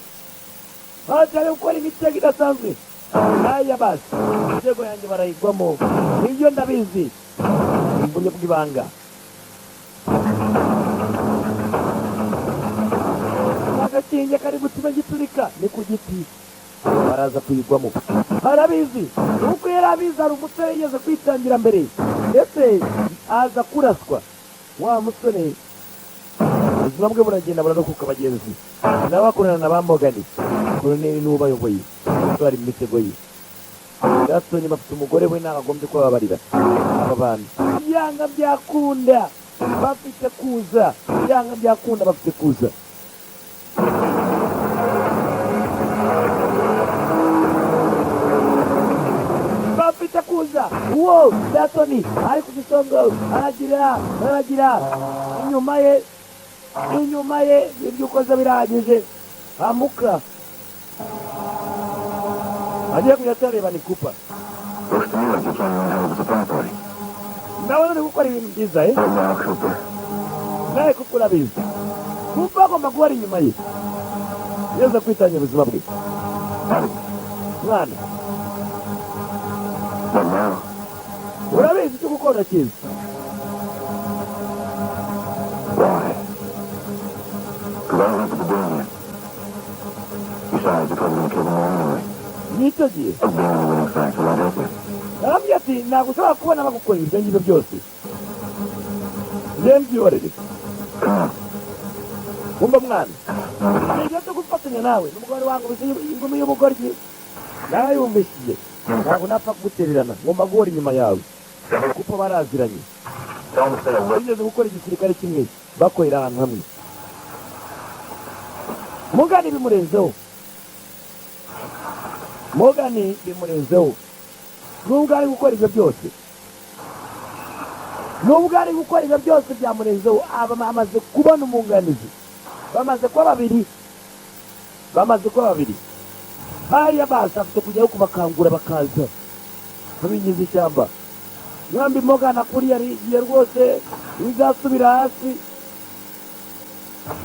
atangira gukora imitego idasanzwe. Aya basi, imitego yanjye barayigwamo, nibyo ndabizi mu buryo bw'ibanga. Agakinge kari gutuma giturika ni ku giti, baraza kuyigwamo, arabizi. Nuko yari abizi, hari umusore yigeze kwitangira mbere, ndetse aza kuraswa. Wa musore ubuzima bwe buragenda burarokoka. Bagenzi n'abakorana na ba Morgan, koloneli niwe ubayoboye, bari mu mitego ye. Gaston bafite umugore we, ntabwo agombye kubabarira aba bantu. Byanga byakunda bafite kuza, byanga byakunda bafite kuza. Bafite kuza. Uwo Gaston ari ku gisongo, aragira, aragira inyuma ye, inyuma ye. Ibyo ukoze birahagije, amuka agiye kujya atareba ni kupa. Looks to me like you're planning on a hell of a surprise party. Ndabona uri gukora ibintu byiza, eh. Right now, Cooper. Nawe kuko urabizi, kuko agomba guhora inyuma ye, yeza kwitangira ubuzima bwe, mwana. But now, Urabizi icyo gukora, urakizi. Why? Because I don't like what they're doing here. Besides, you're probably gonna kill them all anyway. Nicyo gihe. I'll be on the winning factor. I'll help you. Arambwira ati ntabwo ushobora kubona bagukorera ibyo ngibyo byose, njye mbyihorere. Come on. Wumva mwana, ni igihe cyo gufatanya nawe n'umugore wangu ingumi y'ubugoryi narayumvishije. Ntabwo napfa kugutererana, ngomba guhora inyuma yawe kuko baraziranye. Tell them to stay away. Bigeze gukora igisirikare kimwe, bakorera ahantu hamwe. Morgan bimurenzeho, Morgan bimurenzeho. Nubwo ari gukora ibyo byose, nubwo ari gukora ibyo byose, byamurenzeho. Aba amaze kubona umwunganizi, bamaze kuba babiri, bamaze kuba babiri hariya. Basi afite kujyayo kubakangura, bakaza babinjiza ishyamba. Mwambi Morgan akuriye arigiye rwose bizasubira hasi.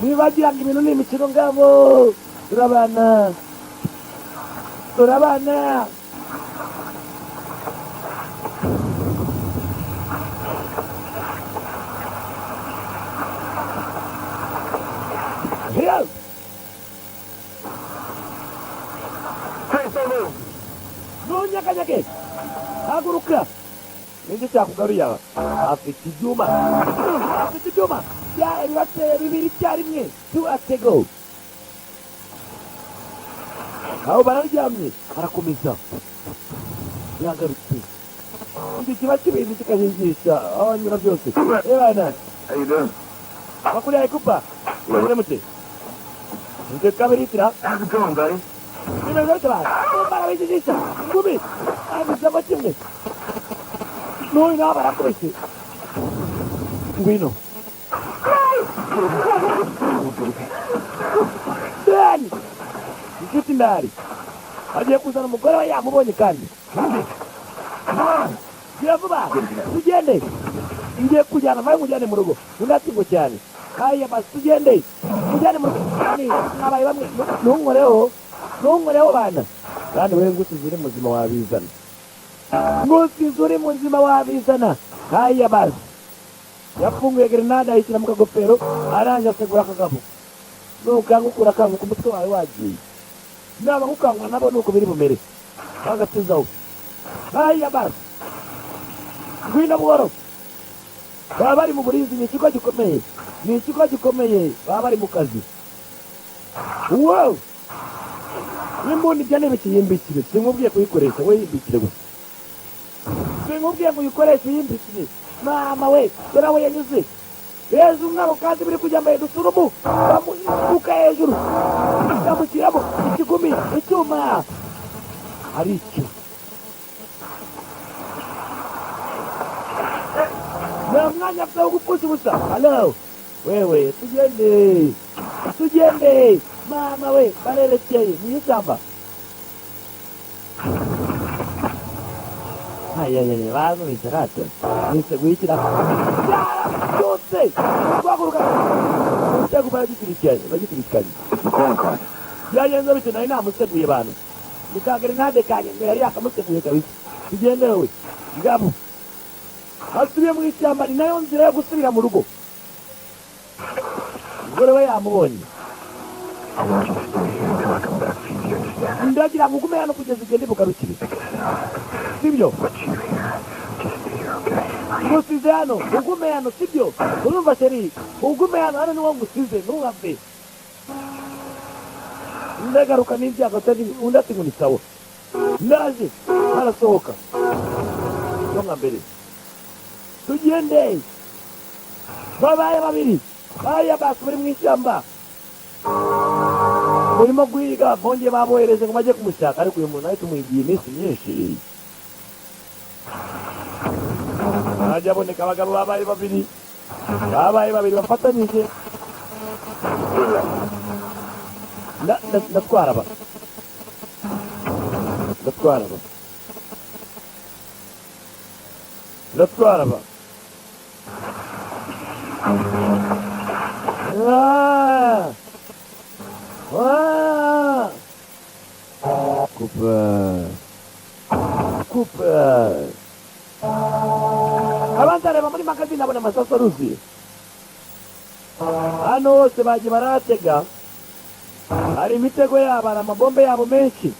Nibagira ngo ibintu ni imikino, ngabo turabana, turabana. Yes. Please don't move. Ntunyeganyege, haguruka. Niki cyakugaruye aha? Afite ibyuma, afite ibyuma bibateye bibiri icyarimwe, two at a go. Aho bararyamye, barakomeza. Yagarutse, iki kiba kibizi kikajigisha aho anyura byose ebana. How you doing? Amakuru yawe, Cooper? Meze mute? Nze kabiritira. How's it going, buddy? Bimeze bite bana? Barabijijisha ingumi, abizamo kimwe n'uyu nawe barakubise. Ngwino Dani, inshuti ndari agiye kuzana umugore we, yamubonye kandi. Gira vuba tugende, ngiye kujyana nawe, mujyane mu rugo. Undi ati ngo cyane haya, basi tugende, mujyane mu rugo. Mwabaye bamwe, ntunkoreho, ntunkoreho bana. Kandi we ngusize uri muzima wabizana, ngusize uri muzima wabizana. Haya basi, yafunguye grenade ayishyira mu kagofero, arangije asegura akagabo. Nukangukura akanguka umutwe wawe wagiye, naba gukangwa nabo nuko biri bumere bagatuzaho. Haya basi, ngwino buhoro. Baba bari mu burinzi, ni ikigo gikomeye, ni ikigo gikomeye, baba bari mu kazi. Wow, n'imbunda ibyo ntibikiyimbikire, sinkubwiye kuyikoresha, we yimbikire gusa. Sinkubwiye ngo uyikoreshe, uyimbikire. Mama we, dore aho yanyuze hejuru umwabo, kandi biri kujya mbere dusurumu bamusuka hejuru, bamushyiramo ikigumi, icyuma aricyo. Nta mwanya afite wo gupfusha ubusa. Halo wewe, tugende, tugende. Mama we, barerekeye mu ishyamba. Ayayaya, bazubise rata nise guhikira byose guhaguruka umutego, baragikurikiranye, bagikurikiranye. It's McClellan card. Byagenze bite? Nari namuseguye bantu ni ka grenade kanjye ngo yari yakamuseguye kabisa. Tugende wowe. Ngabo asubiye mu ishyamba, ni nayo nzira yo gusubira mu rugo. Umugore we yamubonye. I want you to stay here until I come back for you. Do you understand? Ndagira ngo ugume hano kugeza igihe ndibugarukire, sibyo? But you here. Just stay here, okay? Ngusize hano, ugume hano, sibyo? Urumva chérie? Ugume hano, hano niwo ngusize, ntuhave. Ndagaruka n'ibyago atari. Undi ati ngo ni sawa, ndaje. Arasohoka yo nka mbere. Tugende. Babaye babiri bariya basi bari mu ishyamba burimo guhiga. Bongeye babohereje ngo bajye kumushaka, ariko uyu muntu ahita umuhigiye iminsi myinshi hajya aboneka. Abagabo babaye babiri, babaye babiri bafatanyije. Ndatwara aba, ndatwara aba, ndatwara aba. Ah! Ah! Kupa. Kupa. Abanza areba muri magazine abona amasasu aruzuye. Hano hose bagiye baratega. Hari imitego yabo, hari amabombe yabo menshi.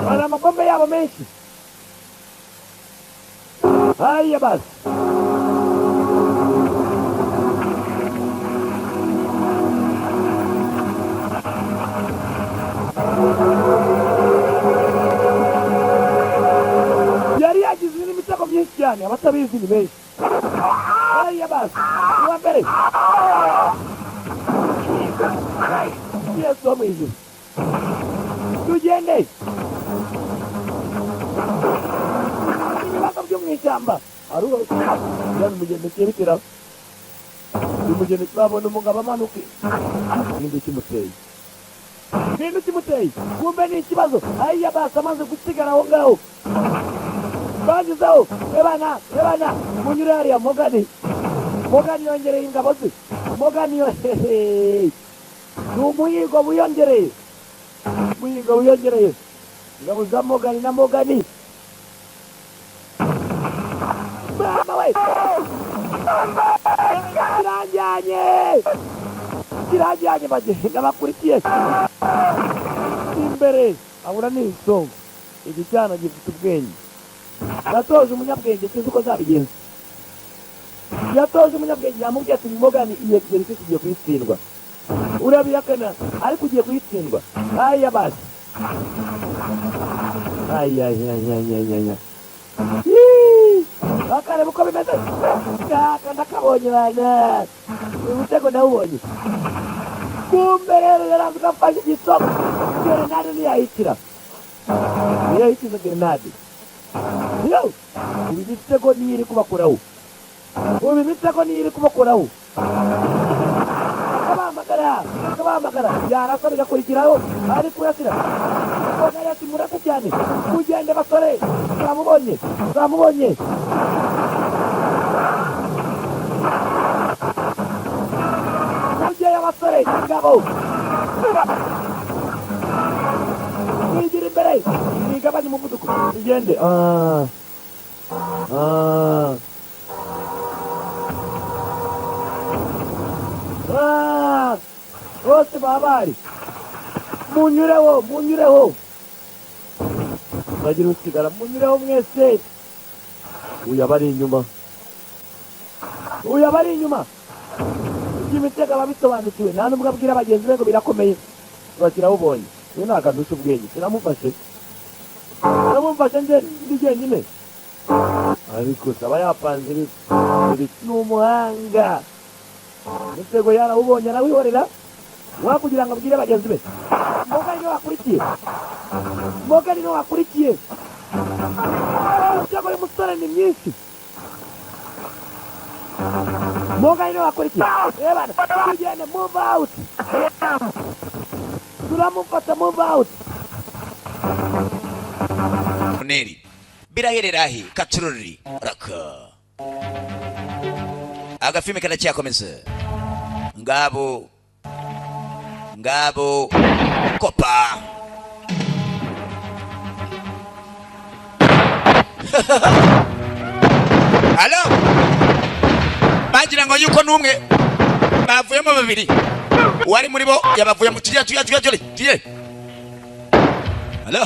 Hari amabombe yabo menshi. Hariya basi. Yari yagize n'imitego myinshi cyane, abatabizi ni benshi. Hariya basi. Uwa mbere. Yesu wo mu ijuru. Tugende. Ibibazo byo mu ishyamba. Aruba bimugendekeye bitera. Bimugendekeye babona umugabo amanuka. Ninde kimuteye? Ninde kimuteye? Kumbe ni ikibazo. Hariya basi amaze gusigara aho ngaho. Bagezeho. Ebana, ebana. Munyure hariya Mogani. Mogani yongereye ingabo ze. Mogani yongereye. Ni umuhigo wiyongereye. Umuhigo wiyongereye. Ingabo za Mogani na Mogani. Mama we! Kirajyanye! Kirajyanye bagenda bakurikiye. Imbere abura n'isongo. Iki cyana gifite ubwenge. Yatoje umunyabwenge sinzi uko azabigenza. Yatoje umunyabwenge yamubwiye ati Mogani iyi exercice igiye kuyitsindwa. Urabihakana ariko ugiye kuyitsindwa. Haya basi. Ay ay ay ay ay ay. Akareba uko bimeze. Aka ndakabonye bana. Uyu mutego ndawubonye. Kumbe rero yarazi ko afashe igisomo. Gerenade ntiyayikira. Ntiyayikiza gerenade. Yo! Ubu imitego niyo iri kubakoraho. Ubu imitego niyo iri kubakoraho. Akabahamagara, akabahamagara. Yarasa bigakurikiraho, ari kurasira. Mbona ati murasa cyane. Mugende basore. Zamubonye, zamubonye. Mujyeyo basore, ingabo. Mwigira imbere. Mwigabanye umuvuduko. Mugende. Ah. Ah. Ah. Bose babari. Munyureho, munyureho. Bagira usigara munyureho mwese. Uyu abari inyuma. Uyu abari inyuma. Imitego ababisobanukiwe nta nubwo abwira bagenzi be ngo birakomeye. Bakirawubonye. Uyu nta kantu ubwenge. Kiramufashe. Kiramufashe nje ndi jyenyine. Ariko saba yapanze ibi. Ni umuhanga. Imitego yarawubonye arawihorera. Wakugira ngo abwire bagenzi be. Mogani niwe wakurikiye. Mogani niwe wakurikiye. Imitego y'umusore ni myinshi. Mogani niwe wakurikiye. Ebana, tugende move out. Turamufata move out. Neri biraherera he katururi raka. Agafilme karacyakomeza. Ngabo ngabo kopa. Halo, bagira ngo yuko numwe bavuyemo babiri. Uwari muri bo yabavuyemo. Tujye tujye tujye tujye tujye. Halo,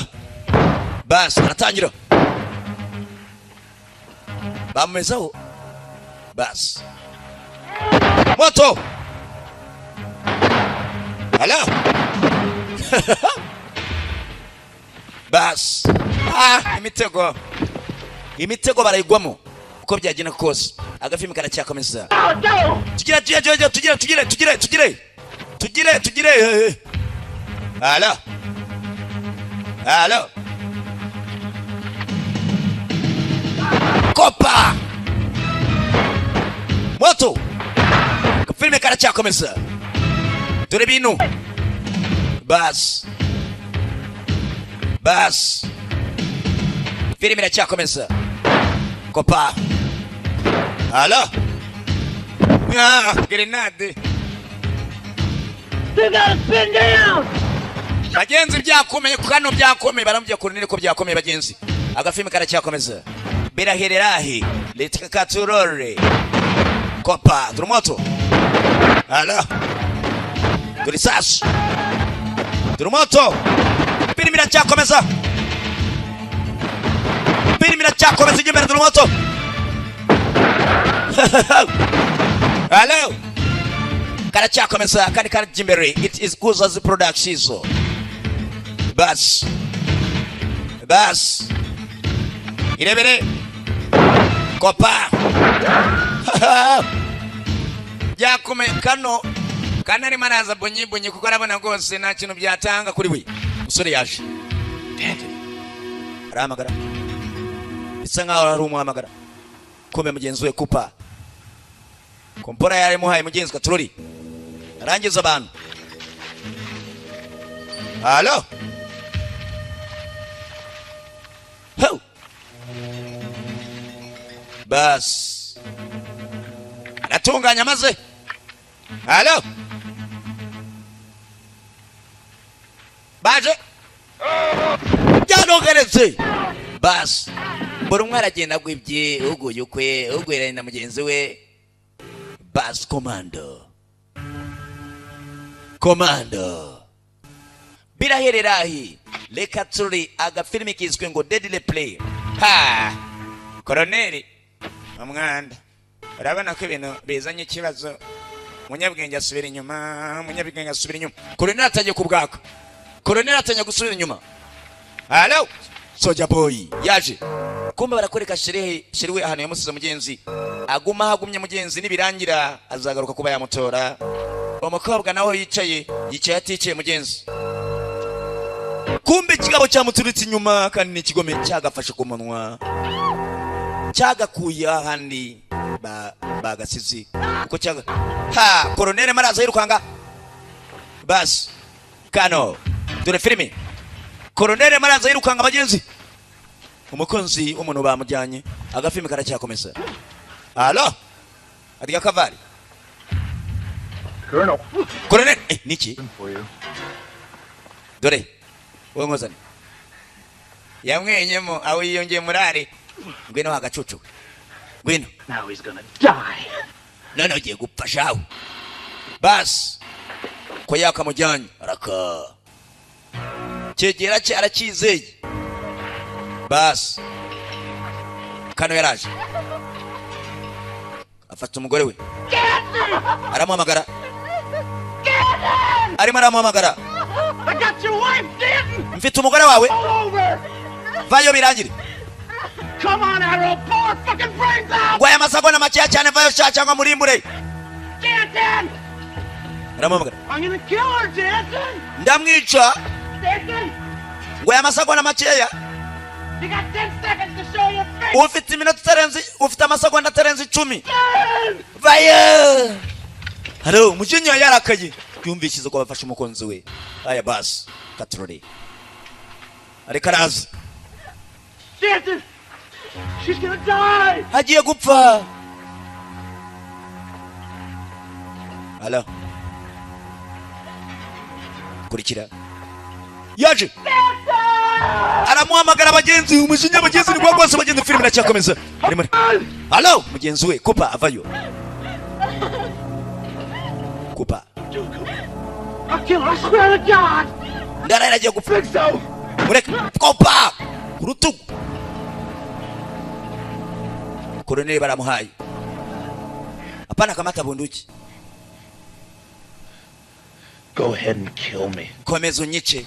basi aratangira. Bamumezaho. Basi moto. Halo. Basi ah, imitego imitego barayigwamo uko byagenda kose. Agafilme karacyakomeza. Tugira tugira tugira tugira tugira tugira tugire tugire tugire. Halo halo kopa moto. Agafilme karacyakomeza. Dore bintu Basi basi, filime iracyakomeza. Kopa halo. Ah, grenade. Still gotta spin down! Bagenzi, byakomeye kano, byakomeye. Baramubwiye koroneli ko byakomeye. Bagenzi, agafilime karacyakomeza. Birahererahe? Reka katurore. Kopa turumoto. Halo, turi sasu, turumoto. Filime iracyakomeza, filime iracyakomeza. Ijya imbere, turumoto. Halo, karacyakomeza kandi karajya imbere. It is Kuzazi Productions. Bas bas, irebere. Kopa byakomeye kano kanarimo araza bunyi bunyi, kuko arabona rwose nta kintu byatanga kuri we. Umusore yaje arahamagara, bisa nkaho ari umuhamagara. Kumbe mugenzi we kupa kompora yarimuhaye. Mugenzi katurori arangiza abantu. Halo. Ho! Bas aratunganya maze. Halo, baje byanogeretse. Bas, buri umwe aragenda agwibye, uguye ukwe, ugweranye na mugenzi we. Bas, komando, komando, birahererahi? Reka turi agafilimi kiswe ngo Deadly Prey. Ha, koroneri umwanda, urabona ko ibintu bizanye ikibazo. Umunyabwenge asubira inyuma, umunyabwenge asubira inyuma. Koroneri atangiye kubwaka, koroneri atangiye gusubira inyuma. Halo, soja boy yaje. Kumbe barakwereka sherehe sheriwe ahantu yamusize mugenzi, aguma hagumye mugenzi, nibirangira azagaruka kuba yamutora. Umukobwa nawe yicaye, yicaye aticaye mugenzi. Kumbe ikigabo cyamuturutse inyuma kandi ni ikigome, cyagafashe ku munwa, cyagakuye ahandi bagasizi kuko cyaga. Ha, koronere maraza yirukanga. Basi kano dore filime. Koronere maraza yirukanga bagenzi, umukunzi w'umuntu bamujyanye. Agafilime karacyakomeza. Alo, adiga kavari. Colonel. Koronere, niki? For you. Dore wowe nkozane yamwenyemo aho yiyongeye murari. Ngwino hagacucu, ngwino. Now he's gonna die. None ugiye gupfa shawe. Basi ko yakamujyanye, araka cyegera cye aracyizeye. Basi kano yaraje afata umugore we, aramuhamagara, arimo aramuhamagara. I got your wife, Danton! Mfite umugore wawe. All over! Vayo birangire. Come on, Arrow, pour fucking brains out! Ngo aya masegonda makeya cyane, vayo sha cyangwa murimbure. Danton! Aramuhamagara. I'm gonna kill her, Danton! Ndamwica. Danton! Ngo aya masegonda makeya. You got 10 seconds to show your face! Ufite iminota itarenze, ufite amasegonda atarenze 10. Vayo. Halo, umujinya yarakaye, yumvishije ko bafashe umukunzi we. Aya basi katurore, ariko araza. Danton! She's gonna die! Agiye gupfa. Halo, kurikira, yaje aramuhamagara bagenzi. Umujinya bagenzi ni rwose. Bagenzi, filime iracyakomeza. Arimo halo mugenzi we kupa avayo kupa. I'll kill her, I swear to God! Ndarahira agiye gupfa. Think so! Mureke kopa ku rutugu. Koroneli baramuhaye. Hapana, kamata bunduki. Go ahead and kill me. Komeza unyice.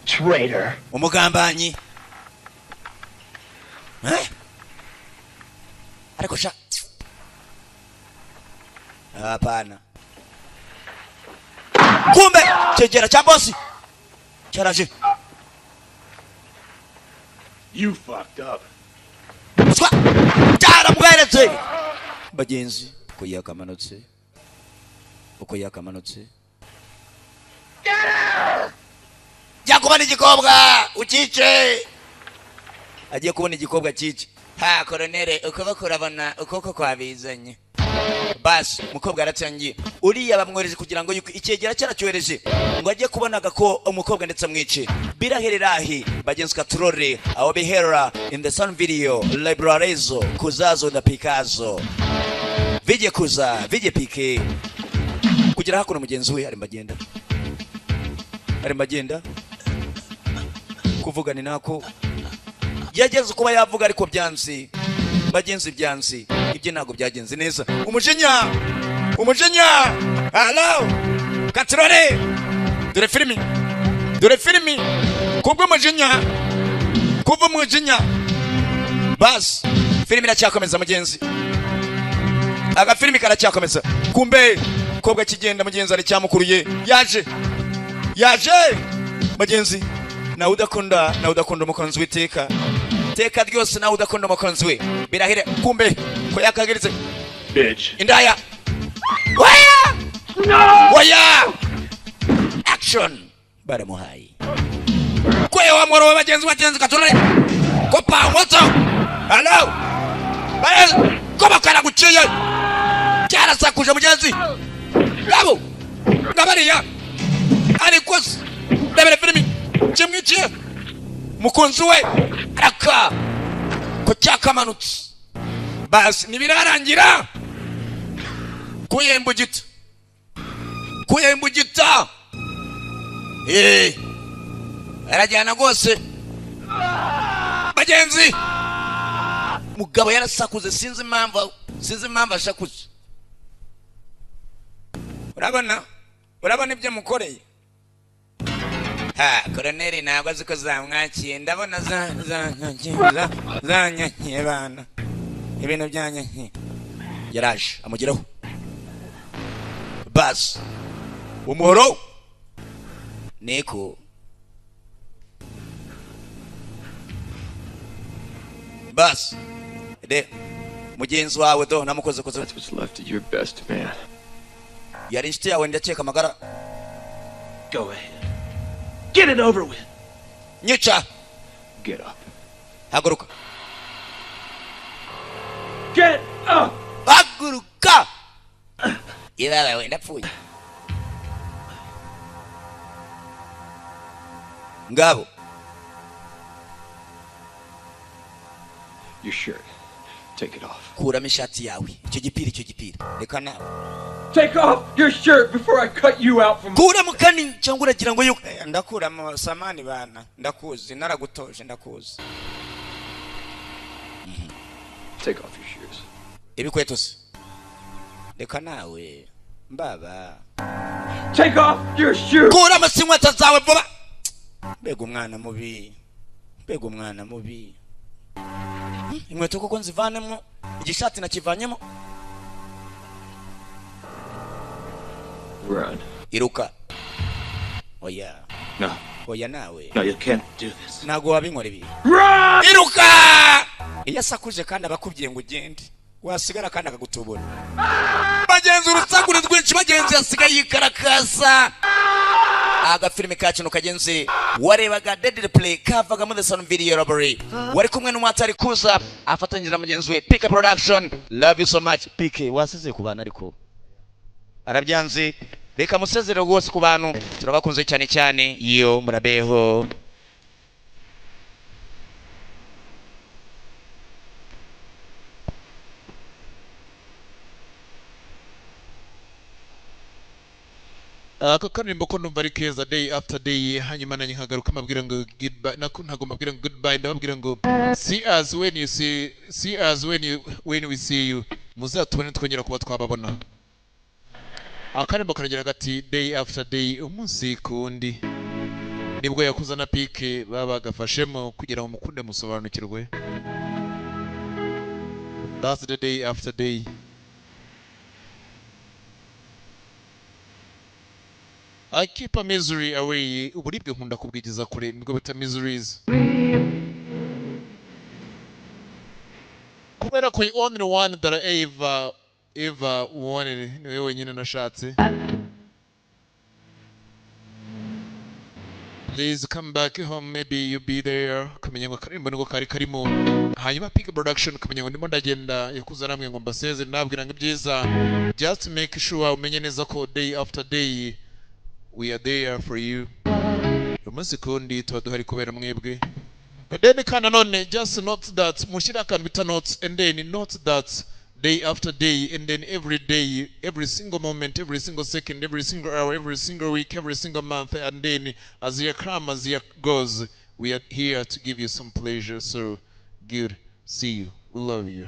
Traitor. Umugambanyi. Eh? Ariko sha, hapana. Kumbe cyegera cya bosi cyaraje. You fucked up. Swa cyaramweretse bagenzi uko yakamanutse, uko yakamanutse. Kubona igikobwa ukice, agiye kubona igikobwa cyice. Ha, koronere, ukuboko urabona ukuboko kwabizanye. Basi umukobwa yaratangiye, uriya bamwohereje kugira ngo yuko icyegera cyaracyohereje ngo ajye kubonaga ko umukobwa ndetse amwice. Biraherera ahi bagenzi, katurore aho bihera in the sound video librarezo kuzazo na Picasso vije kuza vije pike kugera hakuno. Mugenzi we arimo agenda, arimo agenda kuvuga, ni nako yageze kuba yavuga, ariko byanze bagenzi, byanze, ibyo ntabwo byagenze neza. Umujinya, umujinya, hello katurore, dore filimi, dore filimi. Kubw'umujinya, kuva umujinya. Basi filimi iracyakomeza mugenzi, agafilimi karacyakomeza. Kumbe kobwa kigenda mugenzi aracyamukuruye, yaje, yaje mugenzi. Nawe udakunda, nawe udakunda umukunzi w'iteka teka ryose, nawe udakunda umukunzi we, birahire. Kumbe ko yakagiritse. Bitch. Indaya, waya waya, action baramuhaye kwe wa mworo bagenzi, bagenzi katurare kopa moto, hello bagenzi, kopa karaguciye, cyarasakuje mugenzi. Ngabo ngabariya ariko se ndebere filimi kimwiciye mukunzi we, araka ko cyakamanutse. Basi ntibirarangira kuyembugita, kuyembugita, eh, arajyana rwose bagenzi. Mugabo yarasakuze, sinzi impamvu, sinzi impamvu ashakuze. Urabona, urabona ibyo mukoreye. Ha, koroneri ntabwo azi ko zamwakiye. Ndabona za za za zanyakiye bana, ibintu byanyakiye. Yaraje amugeraho, basi umuhoro niko basi de mugenzi wawe do namukoze koze. That's what's left of your best man. Yari inshuti yawe, ndakeka amagara. Go ahead. Get it over with. Nyica. Get up. Haguruka. Get up. Haguruka. Ibaba we, ndapfuye. Ngabo. Your shirt. Take it off. Kuramo ishati yawe, icyo gipira, icyo gipira, reka nawe. Take off your shirt before I cut you out from. Kuramo kani cyangwa uragira ngo yuko ndakuramo samani bana? Ndakuzi, naragutoje, ndakuzi. Take off your shoes. Ibikweto se, reka nawe mbaba. Take off your shoes. Kuramo si inkweto zawe vuba. Mbega umwana mubi, mbega umwana mubi! Inkweto koko nzivanemo? Igishati nakivanyemo. Run. Iruka. Oya. No. Oya nawe. No, you can't do this. Ntabwo wabinkora ibi. Run! Iruka. Iyo asakuje kandi abakubwiye ngo ugende, wasigara kandi akagutubura. Bagenzi, urusaku ni rwinshi bagenzi, yasigaye yikarakasa. Agafilime kacu kagenzi warebaga Deadly Play kavaga muri The Sound Video Library, wari kumwe n'umwatari kuza afatanyije na mugenzi we PK Production. Love you so much, PK. Wasize ku bantu ariko arabyanze, reka musezere rwose ku bantu. Turabakunze cyane cyane, iyo murabeho. Aka karirimbo ko numva ari keza, Day After Day. Hanyuma nanjye nkagaruka mbabwira ngo goodbye. Nako ntabwo mbabwira ngo goodbye, ndababwira ngo see us when you see, see us when you, when we see you. Muzatubone twongera kuba twababona. Akaririmbo karagira gati day after day, umunsi ku wundi. Nibwo yakuza na pike baba bagafashemo kugira ngo mukunde musobanukirwe. That's the day after day. I keep a misery away. Uburibwe nkunda kubwigeza kure, nibwo bita miseries. Kubera ko only one that I ever ever wanted, niwe wenyine nashatse. Please come back home, maybe you'll be there. Kamenya ngo akaririmbo niko kari karimo. Hanyuma Pick Production, kamenya ngo ndimo ndagenda yakuza namwe ngo mbaseze, nabwira ngo ibyiza, just make sure umenye neza ko day after day we are there for you. Umunsi kundi tuba duhari kubera mwebwe. And then kandi nanone just note that, mushyire akantu bita notes, and then note that day after day and then every day, every single moment, every single second, every single hour, every single week, every single month, and then as year come, as year goes, we are here to give you some pleasure. So good, see you, we love you.